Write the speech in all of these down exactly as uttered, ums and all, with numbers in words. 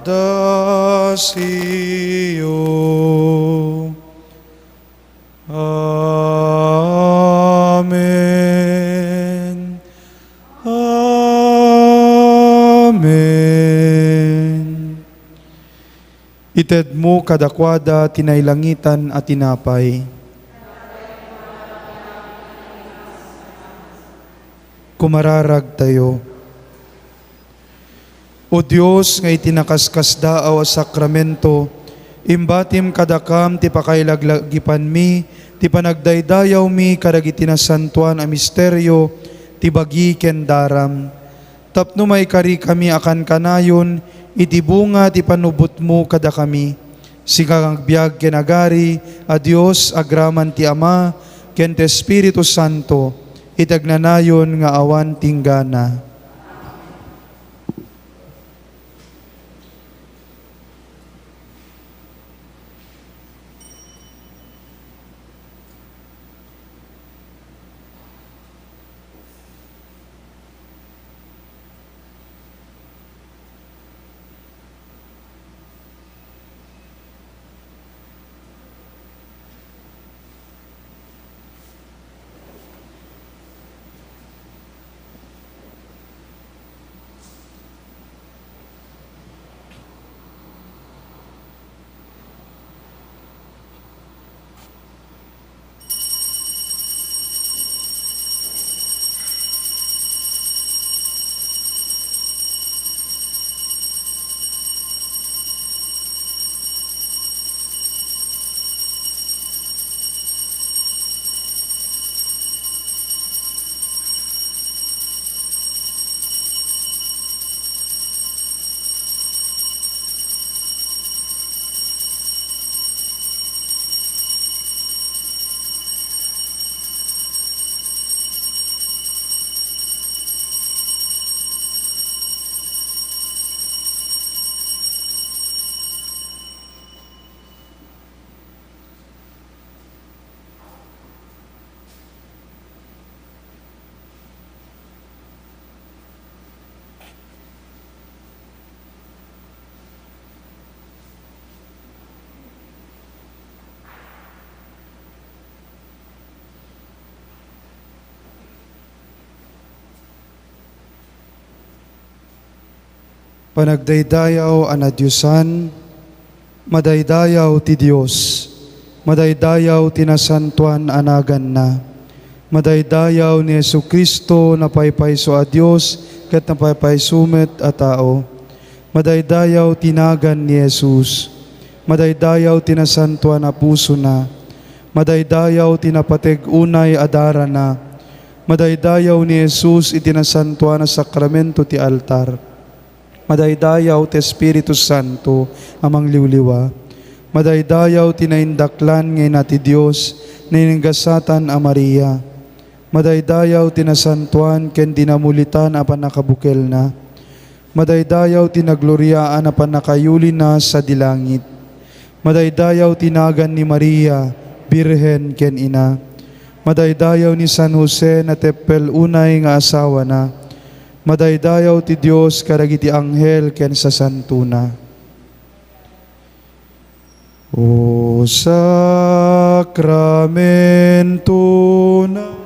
Dasio. Amen. Amen. Itedmo kadakuada ti nailangitan a tinapay. Kumararagtayo. O Dios nga iti nakaskasdaaw a sakramento, imbatim kadakam ti pakailaglagipanmi ti panagdaydayawmi kadagiti nasantoan a misterio ti bagi ken daram. Tapno maikarikami a kankanayon iti bunga ti panubotmo kadakami, sika nga agbiag ken agari a Dios, agraman ti Ama ken ti Espiritu Santo, iti agnanayon nga awan tinggana. Panagdaydayaw a nadiosan. Madaydayaw ti Dios. Madaydayaw ti nasantoan a naganna. Madaydayaw ni Jesu-Cristo, napaypayso a Dios ket napaypayso met a tao. Madaydayaw ti nagan ni Jesus. Madaydayaw ti nasantoan a pusona. Madaydayaw ti napateg unay a darana. Madaydayaw ni Jesus iti nasantoan a sakramento ti altar. Madaydayaw ti Espiritu Santo a mangliwliwa. Madaydayaw ti naindaklan nga Ina ti Dios, naingasatan a Maria. Madaydayaw ti nasantoan ken dinamulitan a pannakabukelna. Madaydayaw ti nagloriaan a pannakayulina sadi langit. Madaydayaw ti nagan ni Maria, Birhen ken Ina. Madaydayaw ni San Jose, nateppel unay nga asawana. Madaydayaw ti Dios kadagiti anghel ken sasantona. O sakramento na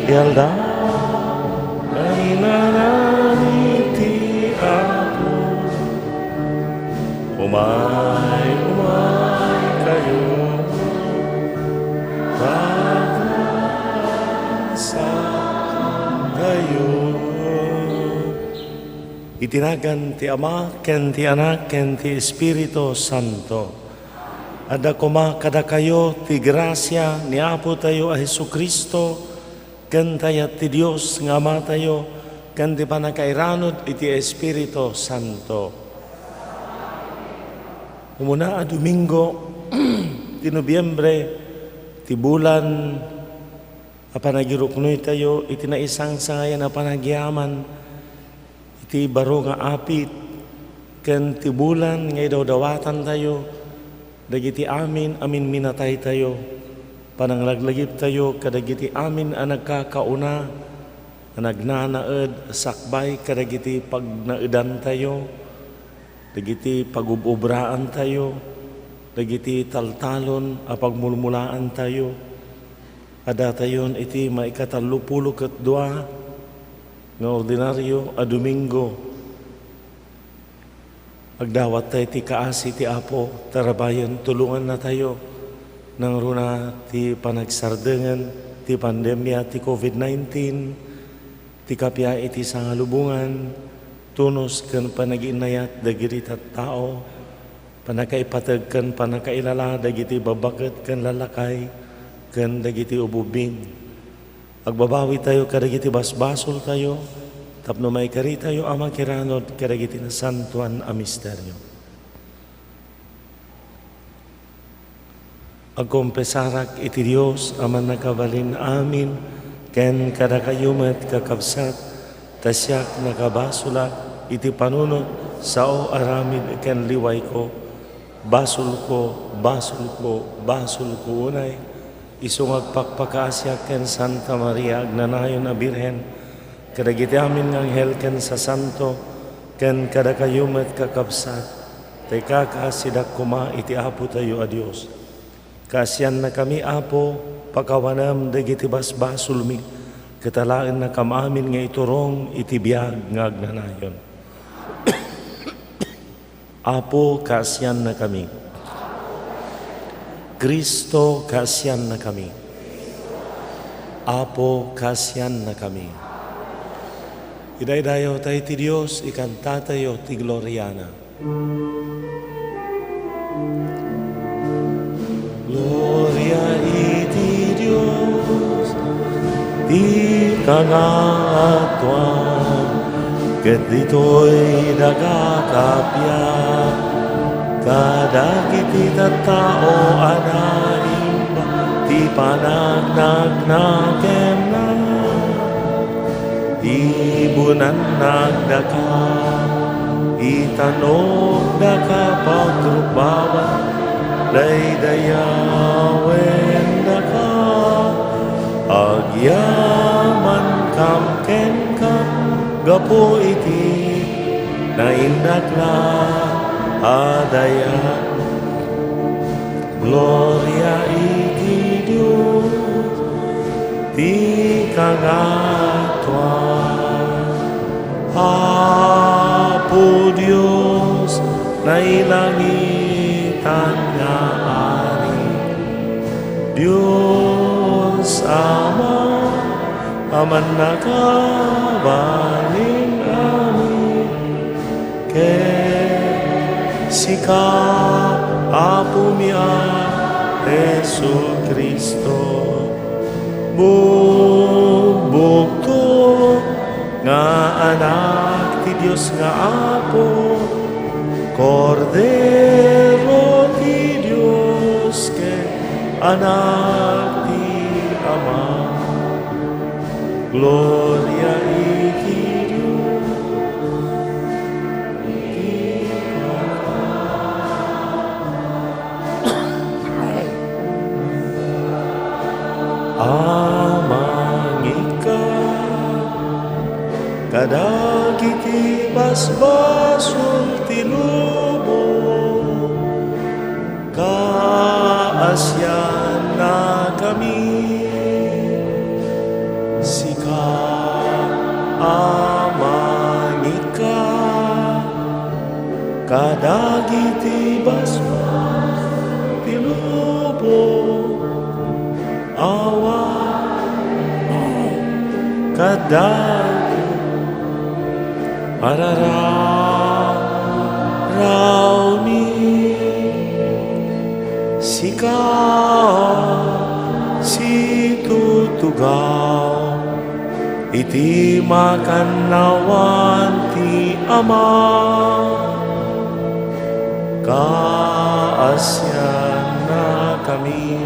Ti aldaw, kailangan iti Apo. Umay, umay kayo, paglasattayo. Iti nagan ti Ama, ken ti Anak, ken ti Espiritu Santo. Adda koma kadakayo ti grasia ni Apotayo a Jesu-Cristo, ken dayta ti Dios nga Amatayo, ken ti pannakairanod iti Espiritu Santo. Umuna a Domingo ti Nobiembre, ti bulan a panagiruknoytayo iti naisangsangayan a panagyaman, iti baro nga apit, ken ti bulan nga idawdawatantayo dagiti amin a minminataytayo. Pananglaglagiptayo kadagiti amin a nagkakauna a nagnanaed sakbay kadagiti pagnaedantayo, dagiti pagub-obraantayo, dagiti taltalon a pagmulmulaantayo. Addatayon iti maikatallopulo ket dua nga ordinario a Domingo. Agdawattayo ti kaasi ti Apo, tarabayen, tulongannatayo nangruna ti panagsardengen ti pandemia ti covid nineteen, ti kappia iti sangalubongan, tunos ken panagiinnayat dagiti tattao, pannakaipateg ken pannakailala dagiti babbaket ken lallakay ken dagiti ubbubbing. Agbabawitayo kadagiti basbasoltayo tapno maikaritayo a makiranod kadagiti nasantoan a misterio. Agkonfesarak iti Dios a Mannakabalin-amin ken kadakayo met, kakabsat, ta siak nakabasolak iti panunot, sao, aramid ken liwayko. Basolko, basolko, basolko unay, isu nga agpakpakaasiak ken Santa Maria Agnanayon a Birhen, kadagiti amin nga anghel ken sasanto, ken kadakayo met, kakabsat, ta ikakaasidak koma iti Apotayo a Dios. Kaasiannakami, Apo, pakawanem dagiti basbasolmi, ket alaennakam amin nga iturong iti biag nga agnanayon. Apo, kaasiannakami. Cristo, kaasiannakami. Apo, kaasiannakami. Idaydayawtayo ti Dios, ikantatayo ti gloriana. Gloria iti Dios ti kangatoan, ket ditoy daga kappia kadagiti tattao a naimba ti panagnagnakenna. Ibunannak daka, itanok daka pagrukbaban, daydayawendaka. Agyamankam kenka gapu iti naindakla a dayag. Gloria iti Dios ti kangatoan. Apo Dios, nailangitan nga Ari, Dios Ama a Mannakabalin-amin. Ken sika, Apomi a Jesu-Cristo, bugbugto nga Anak ti Dios nga Apo, Kordero ti Dios ken Anak ti Ama. Gloria iti Dios. Amangika kadagiti basbasol ti lubong, kaasian kami, sika a mangikkat kadagiti basbas ti lubong, awan kadagiti parararawmi. Sika situtugaw iti makannawan ti Ama. Kaasiannakami.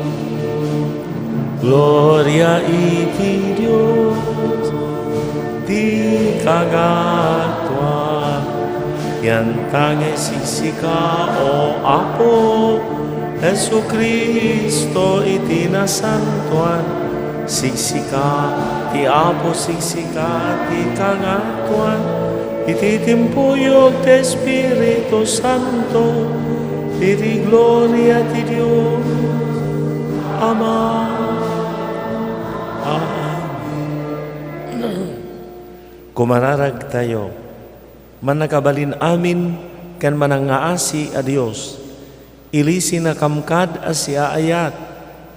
Gloria iti Dios ti kangatoan. Yantangay siksika, O Apo Jesu-Cristo, iti nasantoan. Siksika ti Apo, siksika ti kangatoan. Iti timpuyog ti Espiritu Santo, iti gloria ti Dios Ama. Amen. Kumararagtayo, mannakabalin amin ken manangngaasi a Dios, ilisinakam kad a siaayat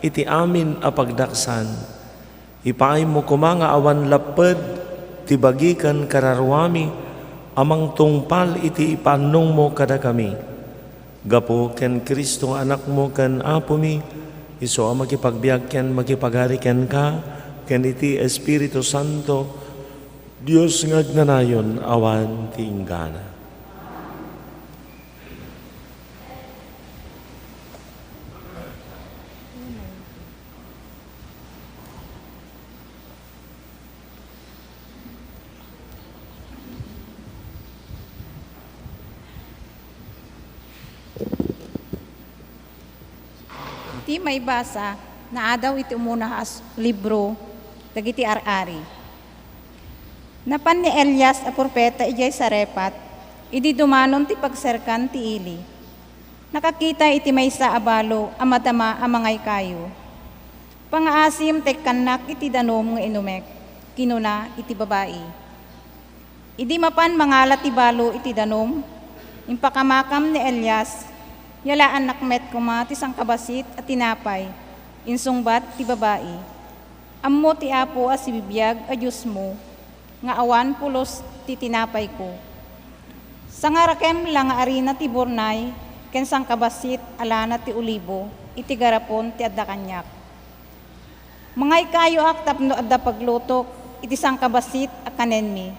iti amin a pagdaksan. Ipaaymo koma nga awan lapped ti bagi ken kararuami a mangtungpal iti ipaannongmo kadakami. Gapu ken Cristo nga Anakmo ken Apomi, isu a makipagbiag ken makipagari kenka ken iti Espiritu Santo, Dios nga agnanayon awan ti inggana. Ti maibasa, naadaw iti umuna a s-, libro dagiti ar-ari. Napan ni Elias a profeta idiay Sarefat, idi dumanon ti pagserkan ti ili. Nakakita iti maysa a balo a madama a mangaykayo. "Pangaasim ta ikkannak iti danum nga inumek," kinuna iti babai. Idi mapan mangala ti balo iti danum, impakamakam ni Elias, "Yalaannak met koma ti sangkabassit a tinapay," insungbat ti babai. "Ammo ti Apo a sibibiag a Diosmo nga awan pulos ti tinapayko. Sangarakem la nga arina ti burnay ken sangkabassit a lana ti olibo iti garapon ti adda kaniak. Mangaykayoak tapno adda paglutok iti sangkabassit a kanenmi,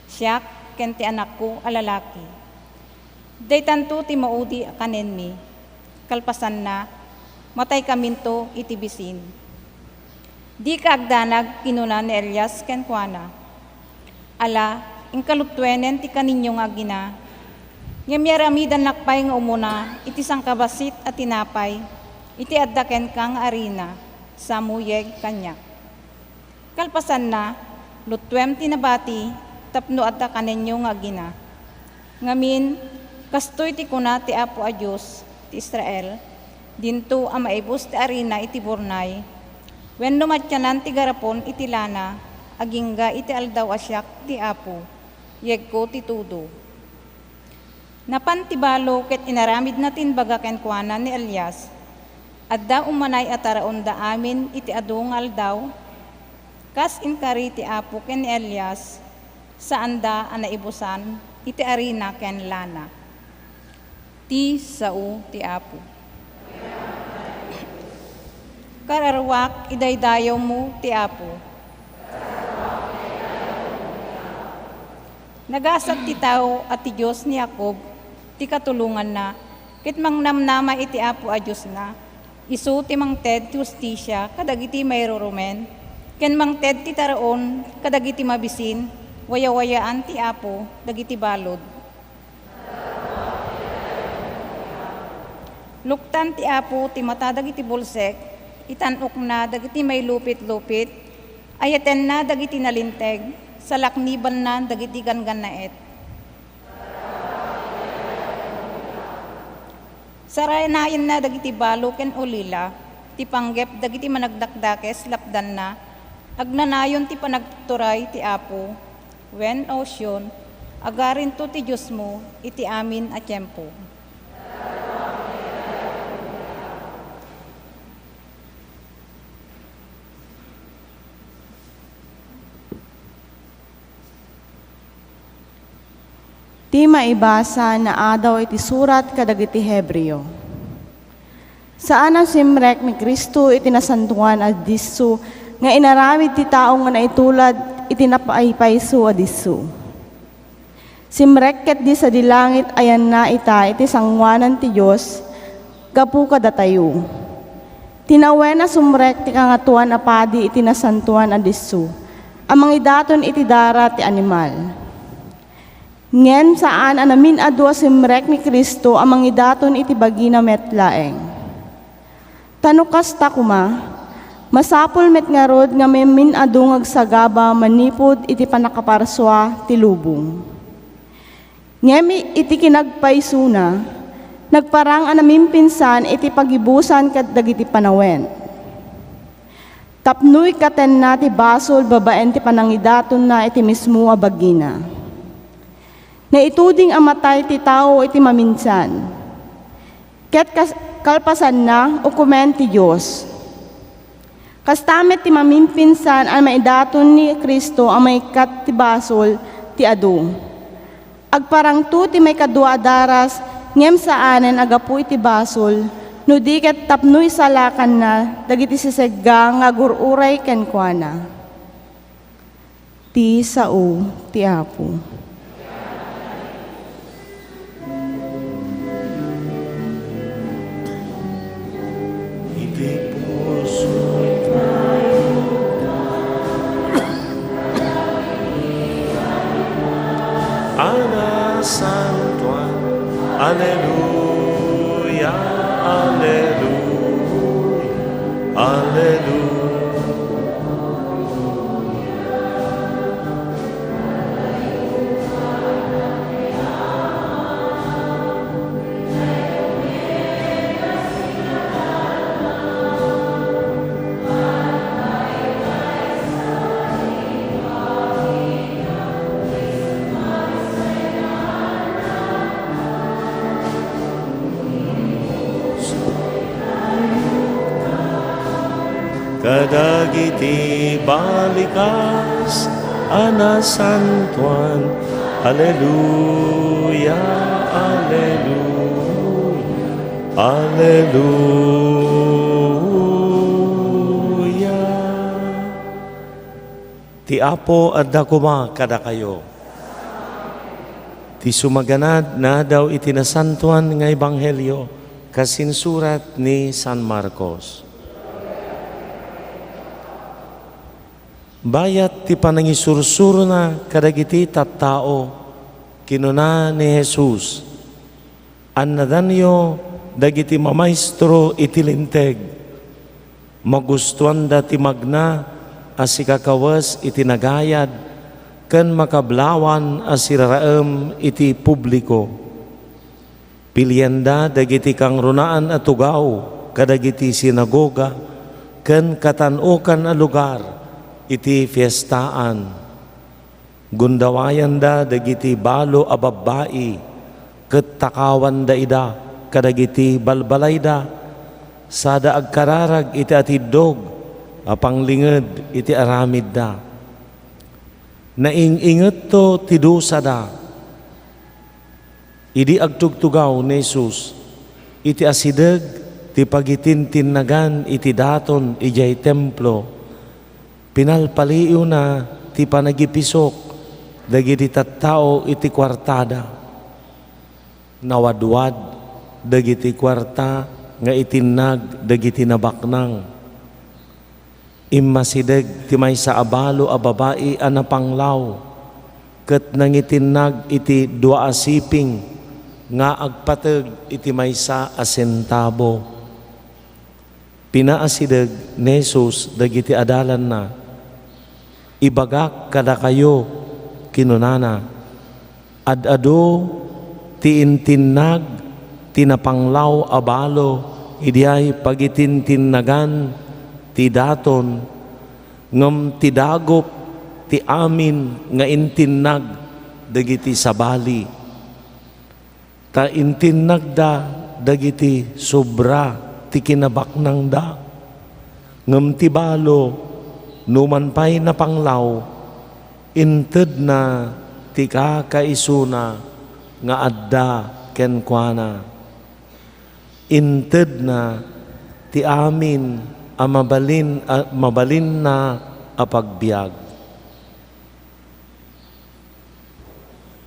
siak ken ti anakko a lalaki. Daytanto ti maudi a kanenmi. Kalpasanna, mataykaminto iti bisin." "Dika agdanag," kinuna ni Elias kenkuana. "Ala, inka luttuenen ti kaninyo nga agina, ngem yaramidannak pay nga umuna iti sangkabassit a tinapay iti adda kenka nga arina, samuyeg kaniak. Kalpasanna, luttuem ti nabati tapno adda kanenyo nga agina. Ngamin, kastoy ti kuna ti Apo a Dios ti Israel, dinto a maibus ti arina iti burnay, wenno matianan ti garapon iti lana, agingga iti aldaw a siak ti Apo, yegko ti tudo." Napan ti balo ket inaramidna ti imbaga kenkuana ni Elias. Adda umanay a taraonda amin iti adu nga aldaw, kas inkari ti Apo ken ni Elias, saanda a naibusan iti arina ken lana. Ti sao ti Apo. Kararuak, idaydayawmo ti Apo. Nagasat ti tao a ti Dios ni Jacob ti katulonganna, ket mangnamnama iti Apo a Diosna. Isu ti mangted ti hustisia kadagiti mairurumen, ken mangted ti taraon kadagiti mabisin. Wayawayaan ti Apo dagiti balud. Luktan ti Apo ti mata dagiti bulsek, itan-okna dagiti mailupitlupit, ayatenna dagiti nalinteg, salaknibanna dagiti ganggannaet. Saranayenna dagiti balo ken ulila, Ti panggep dagiti managdakdakes lapdanna, agnanayon ti panagturay ti Apo, wen, O Sion, agarinto ti Diosmo iti amin a tiempo. Ti maibasa naadaw iti surat kadagiti Hebreo. Saan a simrek ni Cristo iti nasantoan a disso nga inaramid ti tao nga naitulad iti napaypayso a disso. Simrek ketdi sadi langit a yanna ita iti sangoanan ti Dios gapu kadatayo. Tinawen a sumrek ti Kangatoan a Padi iti nasantoan a disso a mangidaton iti dara ti animal. Ngem saan a namin-adu a simrek ni Cristo a mangidaton iti bagina met laeng. Ta no kasta koma, masapul met ngarud nga mamin-adu nga agsagaba manipud iti pannakaparsua ti lubong. Ngem i-, iti kinagpaysona, nagparang a namimpinsan iti pagibusan kadagiti panawen. Tapno ikkatenna ti basol babaen ti panangidatonna iti mismo a bagina. Naituding a matay ti tao iti maminsan. Ket kas-, kalpasanna, ukomen ti Dios. Kasta met ti mamimpinsan a maidaton ni Cristo a maikkat ti basol ti adu. Agparangto ti maikadua a daras, ngem saanen a gapu iti basol, no di ket tapno isalakanna dagiti sisegga nga agur-uray kenkuana. Ti sao ti Apo. Iti puso a nasantoan. Aleluya, aleluya, aleluya. Kadagiti balikas a nasantoan. Aleluya, aleluya, aleluya. Ti Apo adda koma kadakayo. Ti sumaganad naadaw iti nasantoan nga ebanghelio kas insurat ni San Marcos. Bayat ti panangisursurona kadagiti tattao, kinuna ni Jesus, "Annadanyo dagiti mamaestro iti Linteg. Magustoanda ti magna a sikakawes iti nagayad ken makablawan a siraraem iti publiko. Pilianda dagiti kangrunaan a tugaw kadagiti sinagoga ken katan-okan a lugar iti fiestaan. Gundawayanda dagiti balo a babbai ket takawanda ida kadagiti balbalayda, sada agkararag iti atiddog a panglinged iti aramidda. Naing-ingetto ti dusada." Idi agtugtugaw ni Jesus iti asideg ti pagitintinnagan iti daton idiay Templo, pinalpaliiwna ti panagipisok dagiti tattao iti kuartada. Nawadwad dagiti kuarta nga itinnag dagiti nabaknang. Immasideg ti maysa a balo a babai a napanglaw ket nangitinnag iti dua a siping nga agpateg iti maysa a sentabo. Pinaasideg ni Jesus dagiti adalanna. "Ibagak kadakayo," kinunana, "ad-adu ti intinnag ti napanglaw a balo Idiay pagitintinnagan ti daton, ngem ti dagup ti amin nga intinnag dagiti sabali. Ta intinnagda dagiti sobra ti kinabaknangda, ngem ti balo, numan pay napanglaw, intedna ti kakaisuna nga adda kenkuana. Intedna ti amin a mabalin, a mabalinna a pagbiag.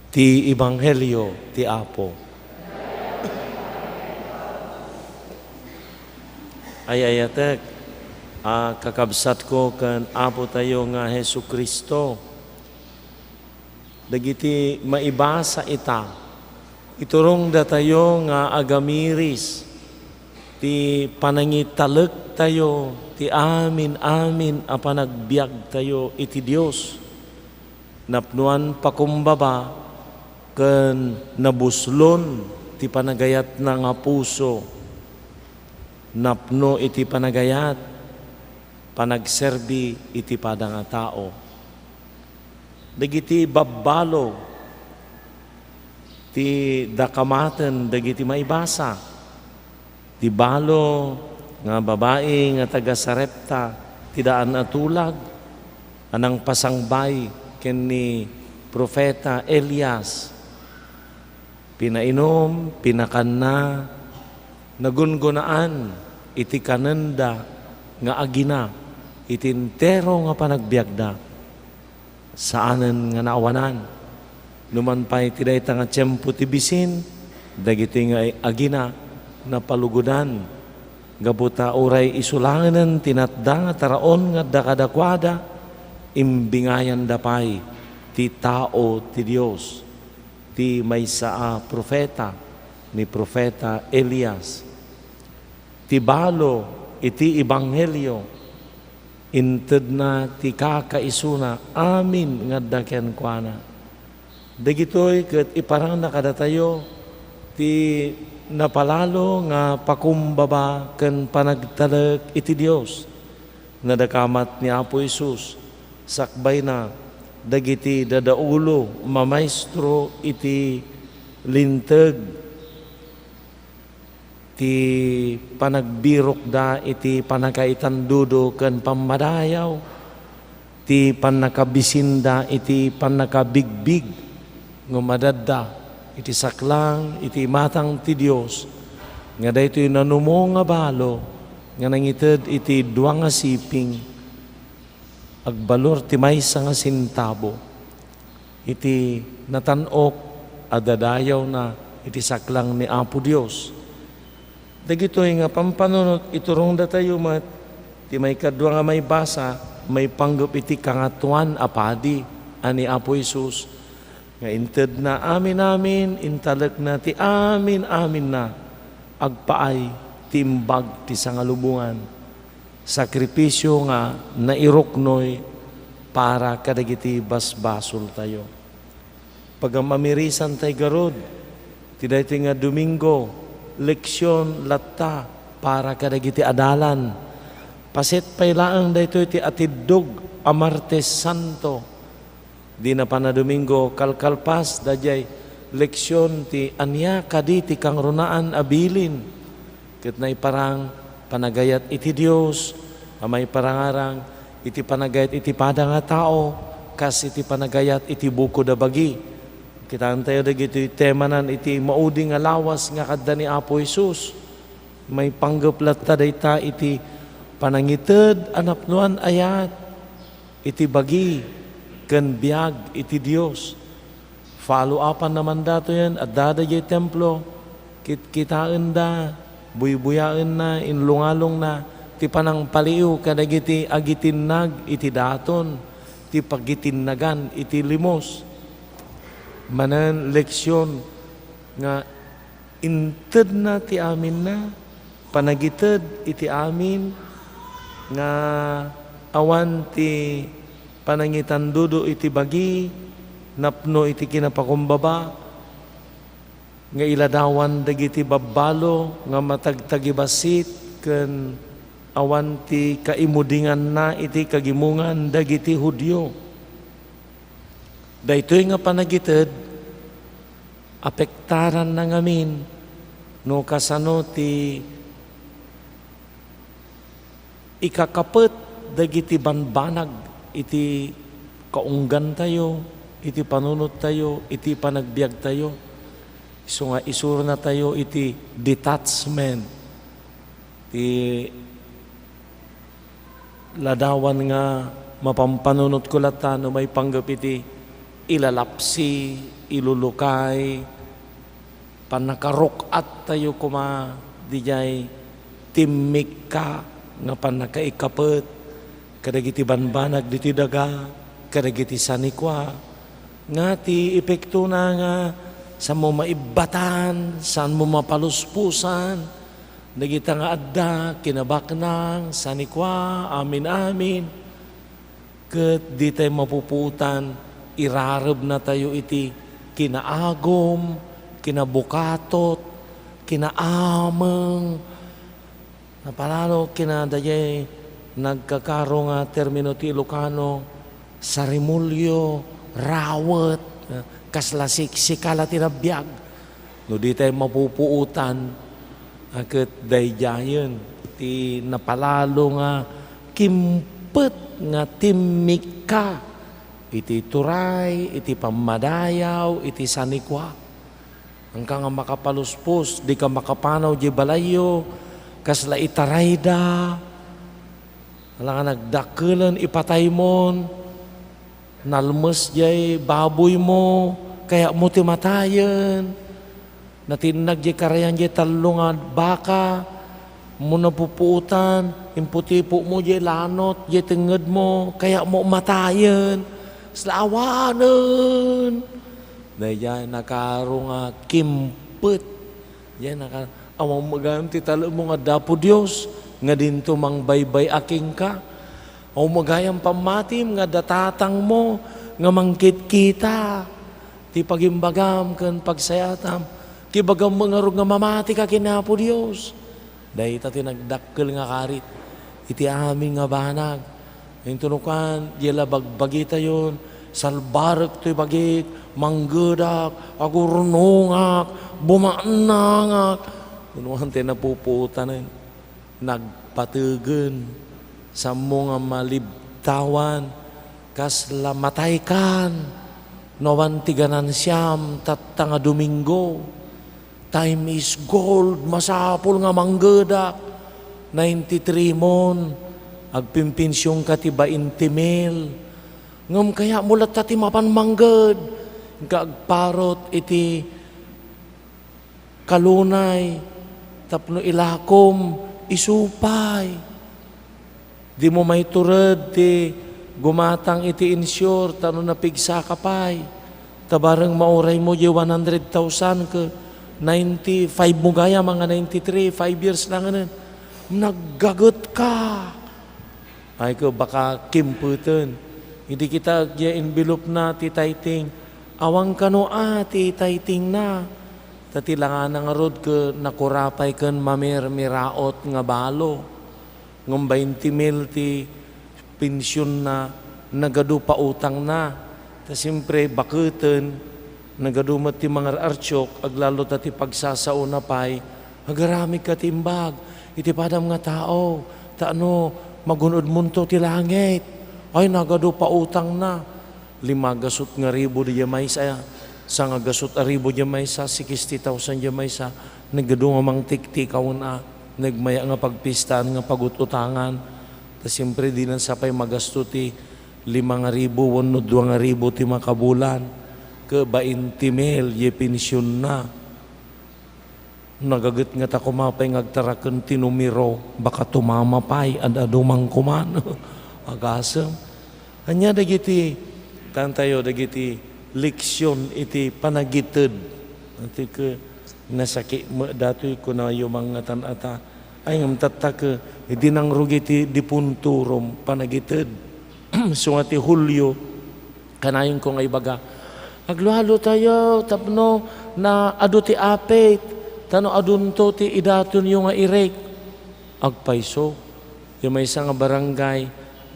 Ti Ebanghelio ti Apo. Ay-ayatek a kakabsatko ken Apotayo nga Jesu-Cristo, dagiti maibasa ita, iturongdatayo nga agamiris ti panangitalektayo ti amin-amin a panagbiagtayo iti Dios. Napnoan pakumbaba ken nabuslon ti panagayatna nga puso. Napno iti panagayat, panagserbi iti pada nga tao. Dagiti babbalo ti dakamaten dagiti maibasa. Ti balo nga babai nga taga-Sarepta ti daan a tulag a nangpasangbay ken ni Profeta Elias. Pinainum, pinakanna, nagungunaan iti kanenda nga agina iti entero nga panagbiagda. Saanen nga naawanan. Numan pay ti dayta nga tiempo ti bisin, dagitoy nga agina napalugodan. Gapu ta uray isu laengen ti natda nga taraon nga adda kadakuada, imbingayanda pay ti tao ti Dios, ti maysa a profeta, ni Profeta Elias. Ti balo iti ebanghelio, intedna ti kakaisuna amin nga adda kenkuana. Dagitoy ket iparangna kadatayo ti napalalo nga pakumbaba ken panagtalek iti Dios. Nadakamat ni Apo Jesus, sakbayna dagiti dadaulo, mamaestro iti Linteg, ti panagbirokda iti pannakaitandudo ken pammadayaw, ti pannakabisinda iti pannakabigbig, ngem adda iti saklang iti imatang ti Dios nga daytoy nanumo nga balo nga nangited iti dua nga siping. Agbalor ti maysa nga sentabo iti natan-ok a dadayawna iti saklang ni Apo Dios. Dagitoy nga pampanunot iturongdatayo met ti maikadua nga maibasa, maipanggep iti Kangatoan a Padi a ni Apo Jesus, nga intedna amin-amin, intalekna ti amin-aminna, agpaay ti imbag ti sangalubongan. Sakripisio nga nairuknoy para kadagiti basbasoltayo. Pagam-amirisantay garud ti daytoy nga Domingo, leksion latta para kadagiti adalan. Paset pay laeng daytoy ti atiddog a Martes Santo. Dina panadomingo kalkalpas daydiay leksion ti ania kadi ti kangrunaan a bilin ket naiparang panagayat iti Dios a maiparangarang iti panagayat iti pada nga tao kas iti panagayat iti bukod a bagi. Kitaentayo dagitoy temanan iti maudi nga lawas nga kadda ni Apo Jesus. Maipanggep latta dayta iti panangited a napnoan ayat iti bagi ken biag iti Dios. Follow-upanna man datoyen, adda daydiay templo, kitkitaenda, buybuyaenna, inlungalongna ti panangpaliiw kadagiti agitinnag iti daton, ti pagitinnagan iti limos. Manen leksion nga intedna ti aminna, panagited iti amin nga awan ti panangitandudo iti bagi napno iti kinapakumbaba. nga iladawan dagiti babbalo nga matagtagibassit ken awan ti kaimudinganna iti kagimongan dagiti Judio. Daytoy nga panagited, apektaranna ngamin no kasano ti ikakapet dagiti banbanag iti kaunggantayo, iti panunottayo, iti panagbiagtayo. Isu nga isuratayo iti detachment. Ti ladawan nga mapampanunotko latta no maipanggep iti ilalapsi, ilulukay, pannakaruk-attayo koma didiay timmikka nga pannakaikapet kadagiti banbanag ditoy daga, kadagiti sanikua, nga ti epektona nga saanmo maibbatan, saanmo mapalusposan, dagita nga adda, kinabaknang, sanikua, amin-amin. Ket ditay mapupuotan, irarebnatayo iti kinaagum, kinabukatot, kinaameng, napalalo kina daydiay nagkakaro nga termino ti Ilocano, sarimulyo, rawet, kasla siksikala ti nabiag. No ditay mapupuotan, a ket daydiayen ti napalalo nga kimpet nga timmikka iti turay, iti pammadayaw, iti sanikua. Haanka nga makapaluspos, dika makapanaw diay balayyo, kasla itarayda, ala nga nagdakkelen, ipataymon, nalmes diay baboymo, kayatmo ti matayen. Natinnag diay karayan diay tallo nga baka, mo napupuotan, imputipokmo diay lanot, diay tengngedmo, kayatmo matayen. Kasla awanen. Daydiay nakaro nga kimpet. Diay naka-, awan met gayam ti talekmo nga Apo Dios, nga dinto mangbaybay-a kenka. Awan met gayam pammatim nga adda tatangmo nga mangkitkita ti pagimbagam ken pagsayatam. Ibagam met ngarud nga mamatika ken Apo Dios. Dayta ti nagdakkel nga karit iti amin nga banag. Intono kan, diay la bagbagitayon, salbarek toy bagik, manggedak, agurnongak, bumaennangak. Kunoan ti napupuotanen. Nagpategen, saanmo nga malibtawan, kasla mataykan, no awan ti ganansiam tatta nga Domingo. Time is gold, masapul nga manggedak. Ninety-three mon, agpimpensionka ti bainte mil. Ngem kayatmo latta ti mapan mangged, inka agparot iti kalunay tapno ilakom, isu pay. Dimo maitured ti gumatang iti insure ta no napigsaka pay, ta bareng mauraymo diay one hundred thousand ket ninety-five mo gayam, anga ninety-three, five years laengen. Naggagetka. Ay ket baka kimpeten. Idi kita diay envelope-na ti tithing, awan kano a ti tithing-na. Ta ti langana ngarud ket nakura pay ken mamirmiraot nga balo. Ngem bainte mil ti pensionna, nagadu pautangna. Ta siempre, baketen, nagadu met ti mangar-artiok, aglalo ta ti pagsasaona pay, agaramidka ti imbag iti padam nga tao, ta no magun-odmonto ti langit, ay, nagadu pautangna. Lima gasut nga ribu diay maysa, sangagasut a ribu diay maysa, sixty thousand diay maysa, nagadu nga mangtiktikawen a, nagmaya nga pagpistaan nga pagut-utangan. Ta siempre, dinan sa pay magasto ti lima nga ribu wenno dua nga ribu ti makabulan, ket bainte mil diay pensionna. Nagaget ngata koma pay nga agtaraken ti numero, baka tumama pay, ad-adu man koman. Agasem. Ania dagiti, taentayo, dagiti leksion iti panagited. Iti ke-, nasaki met datoy, kunayo mangngatan ata. Ay, ngem tatta ke, idi nangrugi ti defuntorum, panagited. Isu nga ti Julio, kanayonko nga ibaga, Aglualu tayo tapno na adu ti apit, tano adunto ti idatonyo nga irik. Agpayso, ti maysa nga barangay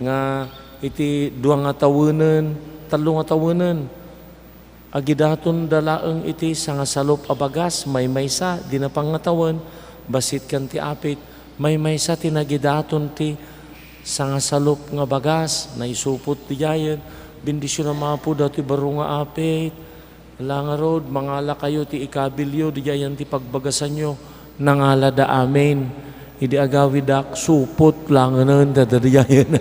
nga iti dua nga tawenen, tallo nga tawenen, agidaton da laeng iti sangasalup a bagas, maymaysa, dina pangngatawen, bassit ken ti apit, maymaysa ti nagidaton ti sangasalup nga bagas, naisupot didiayen, bendisionan, Apo, datoy baro nga apit. Ala ngarud, mangalakayo ti ikabilyo, didiayen ti pagbagasanyo. Nangalada amin. Idi agawidak, supot langenen dadidiayen.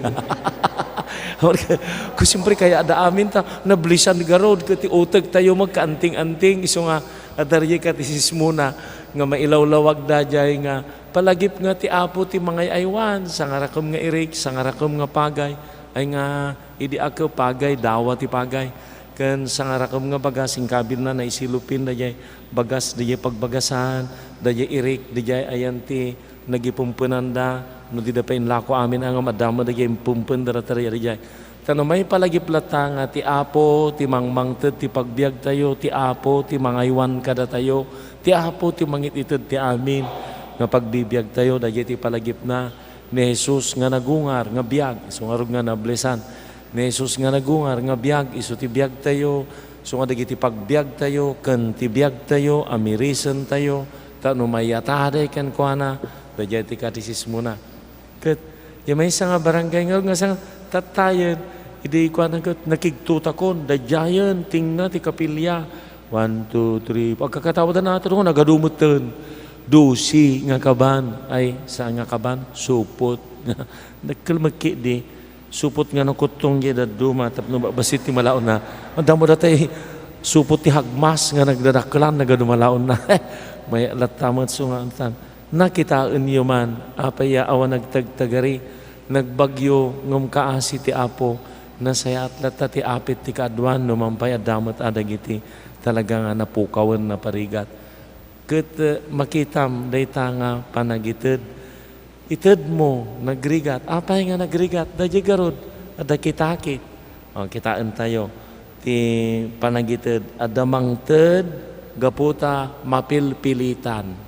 Ko, siyempre, kayatda amin ta, nablisan garud, ket ti utek tayo magkaanting-anting, isu nga, adda diay katesismona, nga mailawlawag dadiay nga, palagip nga ti Apo ti mangay-aywan, sangarakem nga irik, sangarakem nga pagay, ay nga, idi akke pagay, dawa ti pagay. Ken sangarakem nga bagas, inkabilna, naisilupin daydiay bagas, daydiay pagbagasan, daydiay irik, daydiay ayan ti nagipempenanda, no dida pay inlako amin a ngem adda met daydiay impempen daydiay. Ta no maipalagip latta nga ti Apo ti mangmangted ti pagbiagtayo, ti Apo ti mangaywan kadatayo, ti Apo ti mangit-ited ti amin nga pagbibiagtayo, daydiay ti palagipna. Ni Jesus nga nagungar nga biag, isu ngarud nga nablisan. Ni Jesus nga nagungar nga biag, isu ti biagtayo. Isu nga dagiti pagbiagtayo ken ti biagtayo a mirisentayo, ta no mayataday kenkuana, daydiay ti katesismona. Ket, diay maysa nga barangay ngarud nga saan, tattayen, idi kuana ket nakigtutakon, daydiayen, tinga ti kapilya. One, two, three, pagkakatawadan nato, nagadu metten. Dosi nga kaban. Ay, saan nga kaban? Supot. Dakkel met ketdi. Supot nga nakuttong diay dadduma tapno ba-, bassit ti malaonna. Adda met datay supot ti hagmas nga nagdadakkelan, nagadu malaonna. Mayat latta met isu nga antan. Nakitaenyo man, apay a awan nagtagtagari, nagbagyo, ngem kaasi ti Apo, nasayaat latta ti apit ti kaaduan, no man pay adda met a dagiti talaga nga napukawen, naparigat. Ket, eh, makitam dayta nga panagited. Itedmo, nagrigat. Apay nga nagrigat? Daydiay garud, adda kitakit. O, kitaentayo ti panagited. Adda mangted gapu ta mapilpilitan.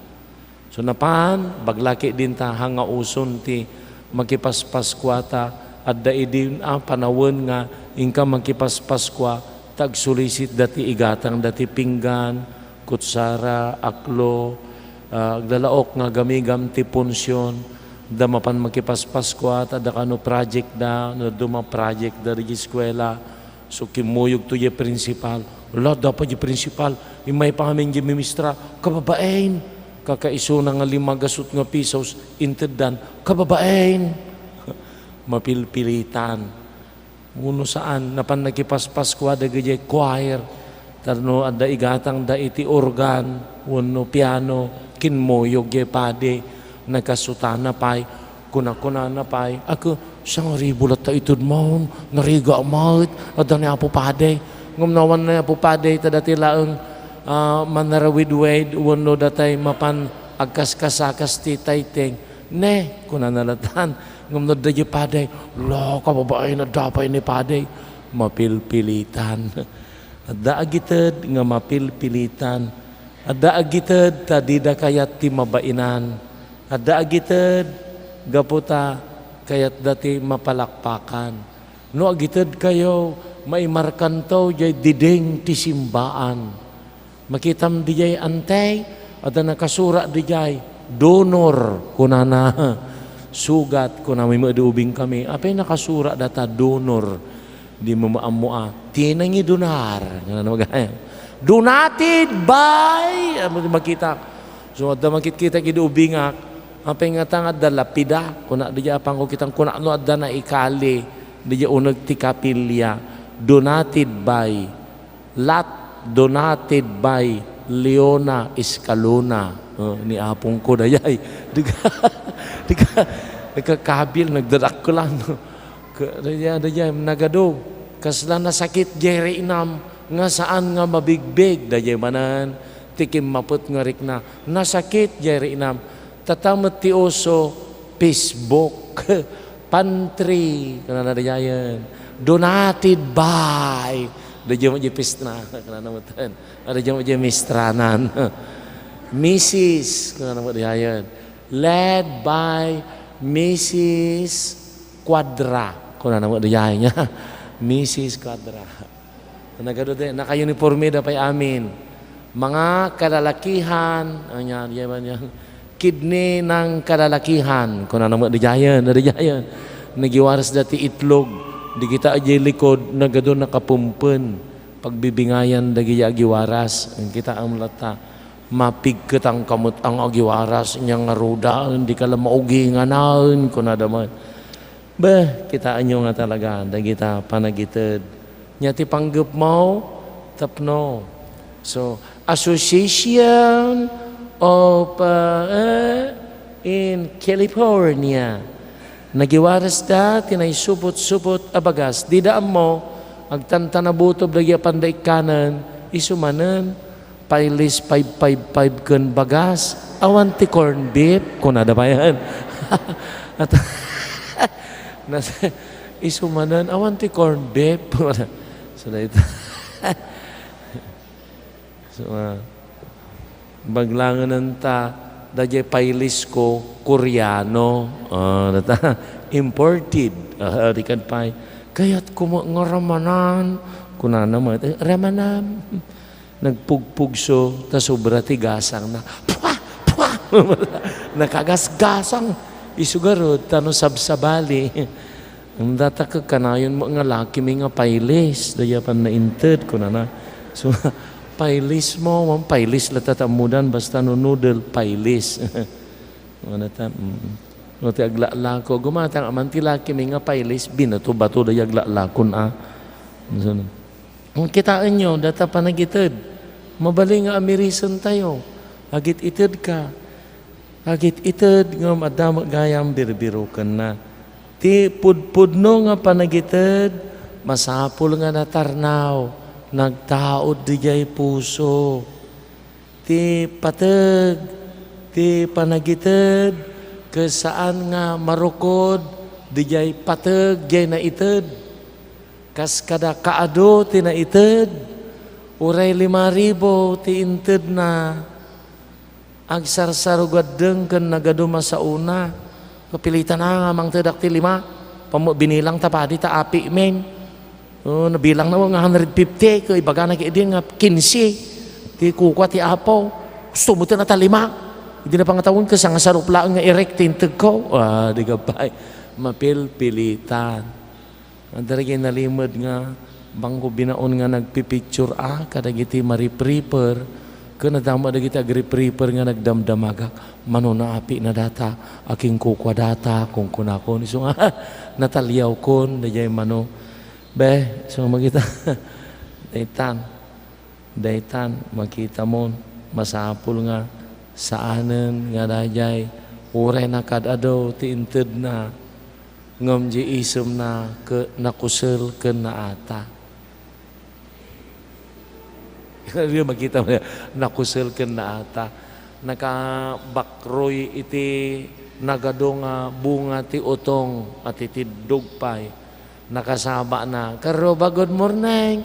So, napan, baglaki dinta, ha nga uson ti makipaspaskuat ta adda idi a panawen nga inka makipaspaskua ta agsulisitda ti igatangda ti pinggan, kutsara, aklo, ah, aglalaok nga gamigam ti punsion, da mapan makipaspaskua ta adda kano project da, no adda ma project da diay eskuela. So, kimmuyogto diay principal. Ala, adda pay diay principal. Immay pa ngamin diay mimistra, kababain. Kakaisuna nga lima gasut nga pisos, inteddan, kababain. Mapilpilitan. Wenno saan, napan nakipaspaskua dagiti choir. Tapno adda igatangda iti organ, wenno piano, kimmuyog diay padi. Nagkasuta, napay, kuna-kunana pay, "Ako, sangribu latta itedmo, narigat met, adda ni Apo Padi." Ngem no awan ni Apo Padi, ta dati laeng, ah, manarawidwid, wenno datay mapan agkaskasakas ti tayteng. "Ne," kunana latan, ngem no adda diay padi, "Ala, kababain, adda pay ni padi." Mapilpilitan. Adda agited nga mapilpilitan. Adda agited ta dida kayat ti mabainan. Adda agited gapu ta kayatda ti mapalakpakan. No agitedkayo, maimarkanto diay diding ti simbaan. Makitam diay, antay, adda nakasura diay, "Donor," kunana. "Sugat," kuna, "May di ubing kami." Apay nakasura data, "Donor"? Di mo maammo a, "Tinangi donar." Nga ano, magayam. "Donated by," ano ti makita? So, adda makitkitak idi ubingak. Apay nga ta nga adda lapida. Kuna, diay apang ko kitang kuna no adda naikali. Diay uneg ti kapilya. "Donated by." Lot donated by Leona Escalona. Oh, ni apong ko dayay. Diga, diga, nagkakabil, nagdadakkelan. Ka-, dayay, dayay, nagadu. Kasla nasakit diay riinam nga saan nga mabigbig. Dayay manen, ti kimmapet nga rikna. Nasakit diay riinam. Tata met ti uso, Facebook, pantry, kunana dayayen. Donated by. Daydiay met diay pistra, kunana met. Daydiay met diay mistranan. Missus, kunana met diayen. Led by Missus Cuadra, kunana met diayen. Missus Cuadra. Nagadu ti, naka-uniformeda pay amin. Mga kalalakihan, ania, diay ba niyan? Kidney ng kalalakihan, kunana met diayen, diayen. Nagiwarasda ti itlog, dagita idiay likod, nagadu nakapumpen. Pagbibingayan dagiti agiwaras, kitaem latta, mapigketangka met nga agiwaras, ania ngaruden, dika la mauginganaen, kunada met. Beh, kitaenyo nga talaga, dagita panagited. Nia ti panggepmo, tapno. So, Association of, uh, uh, in California. Nagiwarasda ti naisupot-supot a bagas. Dida ammo, agtantanabutob dagiti apanda ikkanen, isu manen, pailis five five five ken bagas. Awan ti corn beef, kunada payen. At, nas-, isu manen, awan ti corn beef. So, dayta. So, ah, baglangenen ta, daydiay pailis ko, Koreano. Ah, data, imported. Ah, di kad pay, "Kayatko met nga ramanan." Kunana met, "Eh, ramanan." Nagpugpugso, ta sobra ti gasangna. Pua! Pua! Nakagasgasang. Isu garud, ta no sabsabali. Data ket kanayon met nga lakimi nga pailis, daydiay pan nainted, kunana. So, pailis mo, wan pailis latta ti ammodan, basta no noodle, pailis. Kunana ta, mm. No ti aglalako, gumatang aman ti lakimi nga pailis, binato-bato daydiay aglalakon, ah. So, kitaenyo, data panagited, mabalin nga amirisentayo, agit-itedka. Agit-ited ngem adda met gayam birbirokenna. Ti pudpudno nga panagited, masapul nga natarnaw, nagtaud didiay puso. Ti pateg, ti panagited, ket saan nga marukod didiay pateg diay naited. Kas kada kaadu ti naited, uray lima ribu ti intedna. Agsarsarugaddeng ken nagadu masaona. Kapilitana nga mangtedak ti lima. Pammo binilang ta padi ta apimen. Oh, nabilangna nga hundred fifty, ket ibagana ketdin nga kinse ti kukua ti Apo. Gusto mo ti nata lima? Idi na pangatawen, ket sangasarup laeng nga irek ti integko. Ah, di ka pay. Mapilpilitan. Adda dagiti nalimed nga bangko binaon nga nagpipicture a kadagiti maripriper, ken adda met dagiti agripriper nga nagdamdamagak, "Mano naapina data, akinkukua data," kunkunakon. Isu nga nataliawkon, daydiay mano. Be, isu nga makita. Daytan. Daytan, makitamon, masapul nga saanen nga daydiay uray nakaad-adu ti intedna, ngem diay isemna ket nakusel ken naata. Makita mo, nakusel ken naata. Nakabakroy iti nagadu nga bunga ti utong a titiddog pay. Nakasabana, "Karuba, good morning."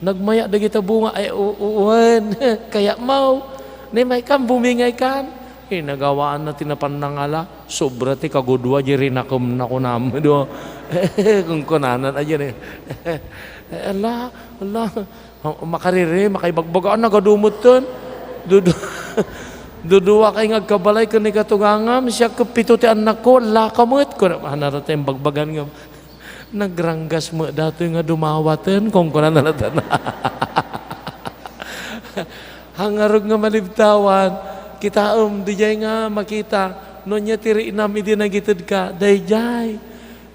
Nagmayat dagita bunga, ay, u-, u-, wen. Kayatmo. Ni may kam, bumingay kan. Eh, nagawaan na ti napan nangala. Sobra ti kagudua, di rinakemna kunam. Do. Kunkunanan, ayan eh. Ala, ala. Makariri, makaibagbaga, nagadu metten. Dudu-, dudua kay nga agkabalay ken ni katugangam, siak ket pito ti annakko, ala ka met. Kuna, hanara ti imbagbagan nga, "Nagranggas met datoy nga dumawaten," kunkunana latta. Hangarud nga malibtawan, kitaem, didiay nga makita, no ania ti riinam idi nagitedka, daydiay.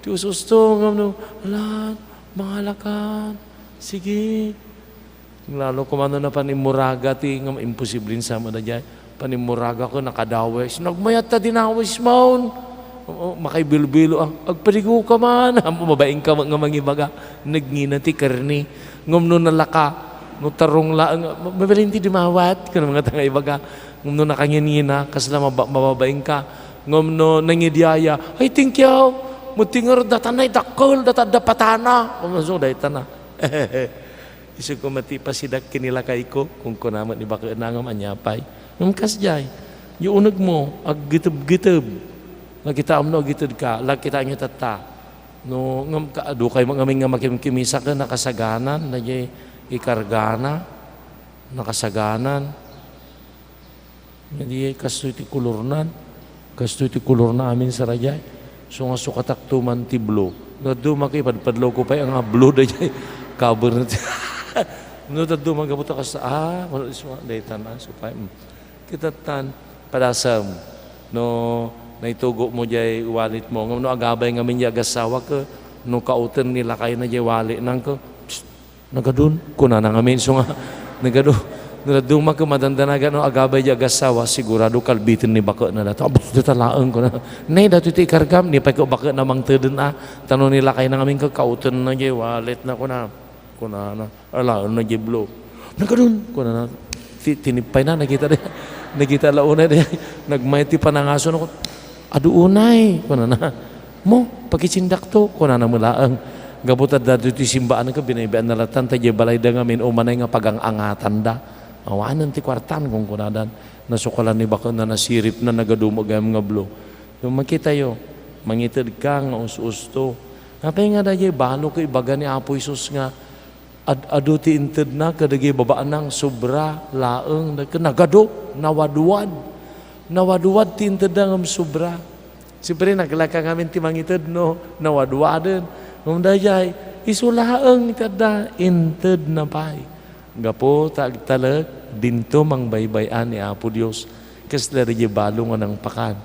Ti ususto, ngem no, "Alan, mangalakan, sige." Lalo koma no napanimmuraga ti, ngem imposible sa met daydiay. Panimmuraga ket nakadawis. Nagmayat ta dinawis maon. Oo, makaibilbilo, ah, agpadigo ka man. Mabain ka nga mangibaga. Nagngina ti karne. Ngem no nalaka, no tarong laeng, ma-, mabalin ti dumawat. Ken mga tanga ibaga. Ngem no nakangingina, kasla maba-, mababain ka. Ngem no nangidiaya, "Ay, thank you. Mutingor, data nay dakkel, data adda patana." Ngem so, dayta na. Isu koma ti ipasidak ken ni lakayko, kunkuna met ni baket na ngem ania pay. Ngem kasdiay, diay unegmo, aggitebgiteb. Nakitaem no agitedka, la kitaenyo tatta. No, ngem ka, adu kay ngamin nga makimkimisa ken nakasaganan, na diay ikargana, nakasaganan. Nga diay kastoy ti kolornan. Kastoy ti kolorna amin sara diay. So nga sukatak to man ti blue. No, adu maki, padpadlawko pay nga blue daydiay. Cover na ti, no, adu man gapu ta kas-, ah, wala, isu nga, daytan, ah, so pay, mm. Kitatan, padasem. No, naitugo mo diay wallet mo. Ngem no agabay ngamin diay agassawa ket, no kauten ni lakayna diay wallet na ket, "Psst, nagadun," kunana ngamin, isu nga, "Nagadu." No, adu maki, madandanagan no agabay diay agassawa, sigurado kalbiten ni baket na dayta. "Abus, dayta laeng," kuna. "Nay, daytoy ti ikargam," ni pay ket baket na mangteden a. Ta no ni lakayna ngamin ket kautenna diay wallet na, kuna. Kunana, alaen na diay blue. "Nagadun," kunana. Ti-, tinipay na, nakita da. Nakita la unay da. Nagmayat ti panangaso na, "Adu unay," kunana. "Mo, pakisindak to," kunana met laeng. Gapu ta daytoy ti simbaan ket binaybayan na lattan, ta diay balay da ngamin umanay nga pagang-angatanda. "Awanen ti kuartan," kunkunadan. Nasukalan ni baket na, nasiripna, nagadu met gayam nga blue. So, makitayo, mangited ka nga us-usto. Apay nga daydiay balo ket ibaga ni Apo Jesus nga, Ad-adu ti intedna kadagiti babaanna nga sobra laeng, ket nagadu, nawadwad. Nawadwad ti intedna ngem sobra. Siempre, naglaka ngamin ti mangited no nawadwaden. Ngem daydiay, isu laeng ti adda, intedna pay. Gapu ta agtalek, dinto mangbaybay-an ni Apo Dios. Kasla daydiay balo nga nangpakan.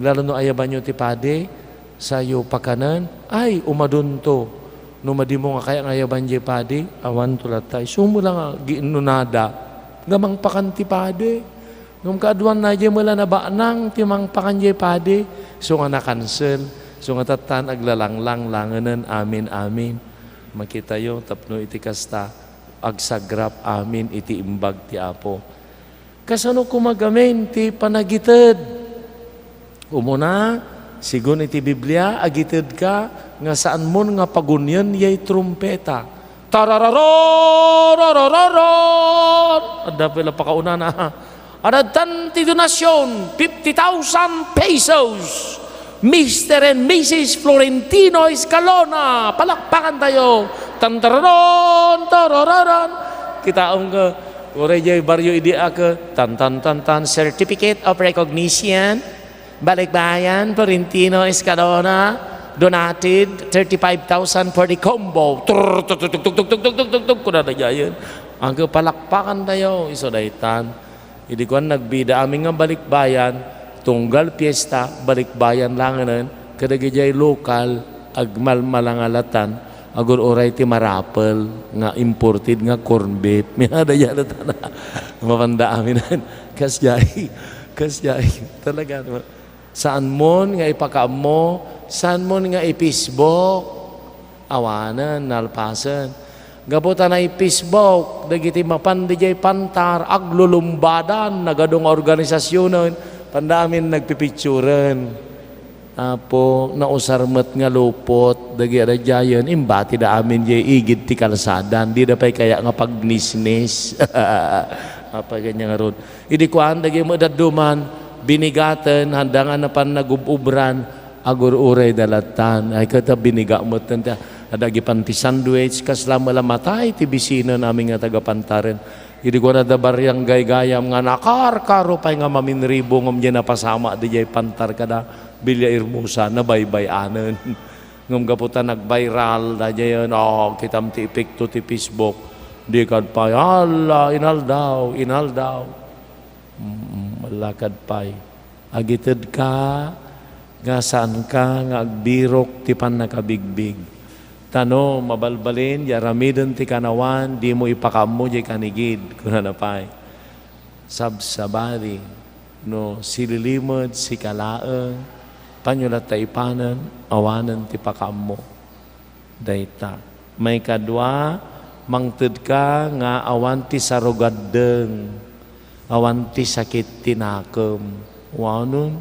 Lalo no ayabanyo ti padi, sayo pakanen, ay, umadunto. No madimo nga kaya nga ayaban diay padi, awanto latta. Isu met la nga giinnunada nga mangpakan ti padi. Ngem kaaduan na diay met la nabanang ti mangpakan diay padi. Isu nga nakansel. Isu nga tattan aglalanglang langenen amin, amin. Makitayo tapno iti kasta, agsagrap amin iti imbag ti Apo. Kasano koma gamin ti panagited? Umuna, sigun iti Biblia, agitedka nga saanmon nga pagunien yay trumpeta. Tarararon! Tarararon! Adda pay la pakaunana. Adadtan ti donasyon, fifty thousand pesos. Mister and Missus Florentino Escalona, palakpakan tayo. Tan tararan, tararan. Kitaem ka, uray jay barrio idi a ka, tan, tan, tan, tan, certificate of recognition. Balikbayan, Florentino Escalona, donated thirty-five thousand for the combo. Tur, tuk, tuk, tuk, tuk, tuk, tuk, tuk, tuk, kuna na jayen. Ang palakpakan tayo, iso daytan. Idi kuan, nagbida amin nga balikbayan, tunggal fiesta, balikbayan langenen, kadagijay lokal, agmalmalangalatan, agur-uray ti marapel nga imported nga corn beef. Minada yan na tana. Mapanda amin. Kasjay. Kasjay. Talaga, no? Saanmon nga ipakaammo, saanmon nga i-Facebook. Awanen, nalpasen. Gapu ta nai-Facebook dagiti mapan didiay pantar, aglulumbadan, nagadu nga organisasionen, panda amin nagpipicturen. Apo, nausar met nga lupot, dagiti adjayen, imbatida amin diay igid ti kalsadan, dida pay kaya nga pagnisnis. Apay gania ngarud. Idi kuan, dagiti met dadduman, binigaten, handa nga napan nagub-ubran, agur-uray da lattan. Ay, ket biniga met ta, adda agipan ti sandwich, kasla met la matay ti bisinen amin nga taga-pantaren. Idi kuan, adda barangay gayam nga nakarkaro pay nga maminribo ngem diay napasama didiay pantar kada Villa Hermosa, nabaybay-anen. Ngem gapu ta nag-viral daydiayen, oh, kitam ti epekto ti Facebook. Di kad pay, ala, inaldaw, inaldaw. Mm, malakad pay. Agitedka nga saanka nga agbirok ti pannakabigbig. Ta no mabalbalin, di aramiden ti kanawan, dimo ipakaammo diay kanigid, kunana pay. Sabsabari, no sililimed, sika laeng, panyo latta ipanen, awanen ti pakaammo. Dayta. Maikadua, mangtedka nga awan ti sarugaddeng, awan ti sakit ti nakem. Awanen,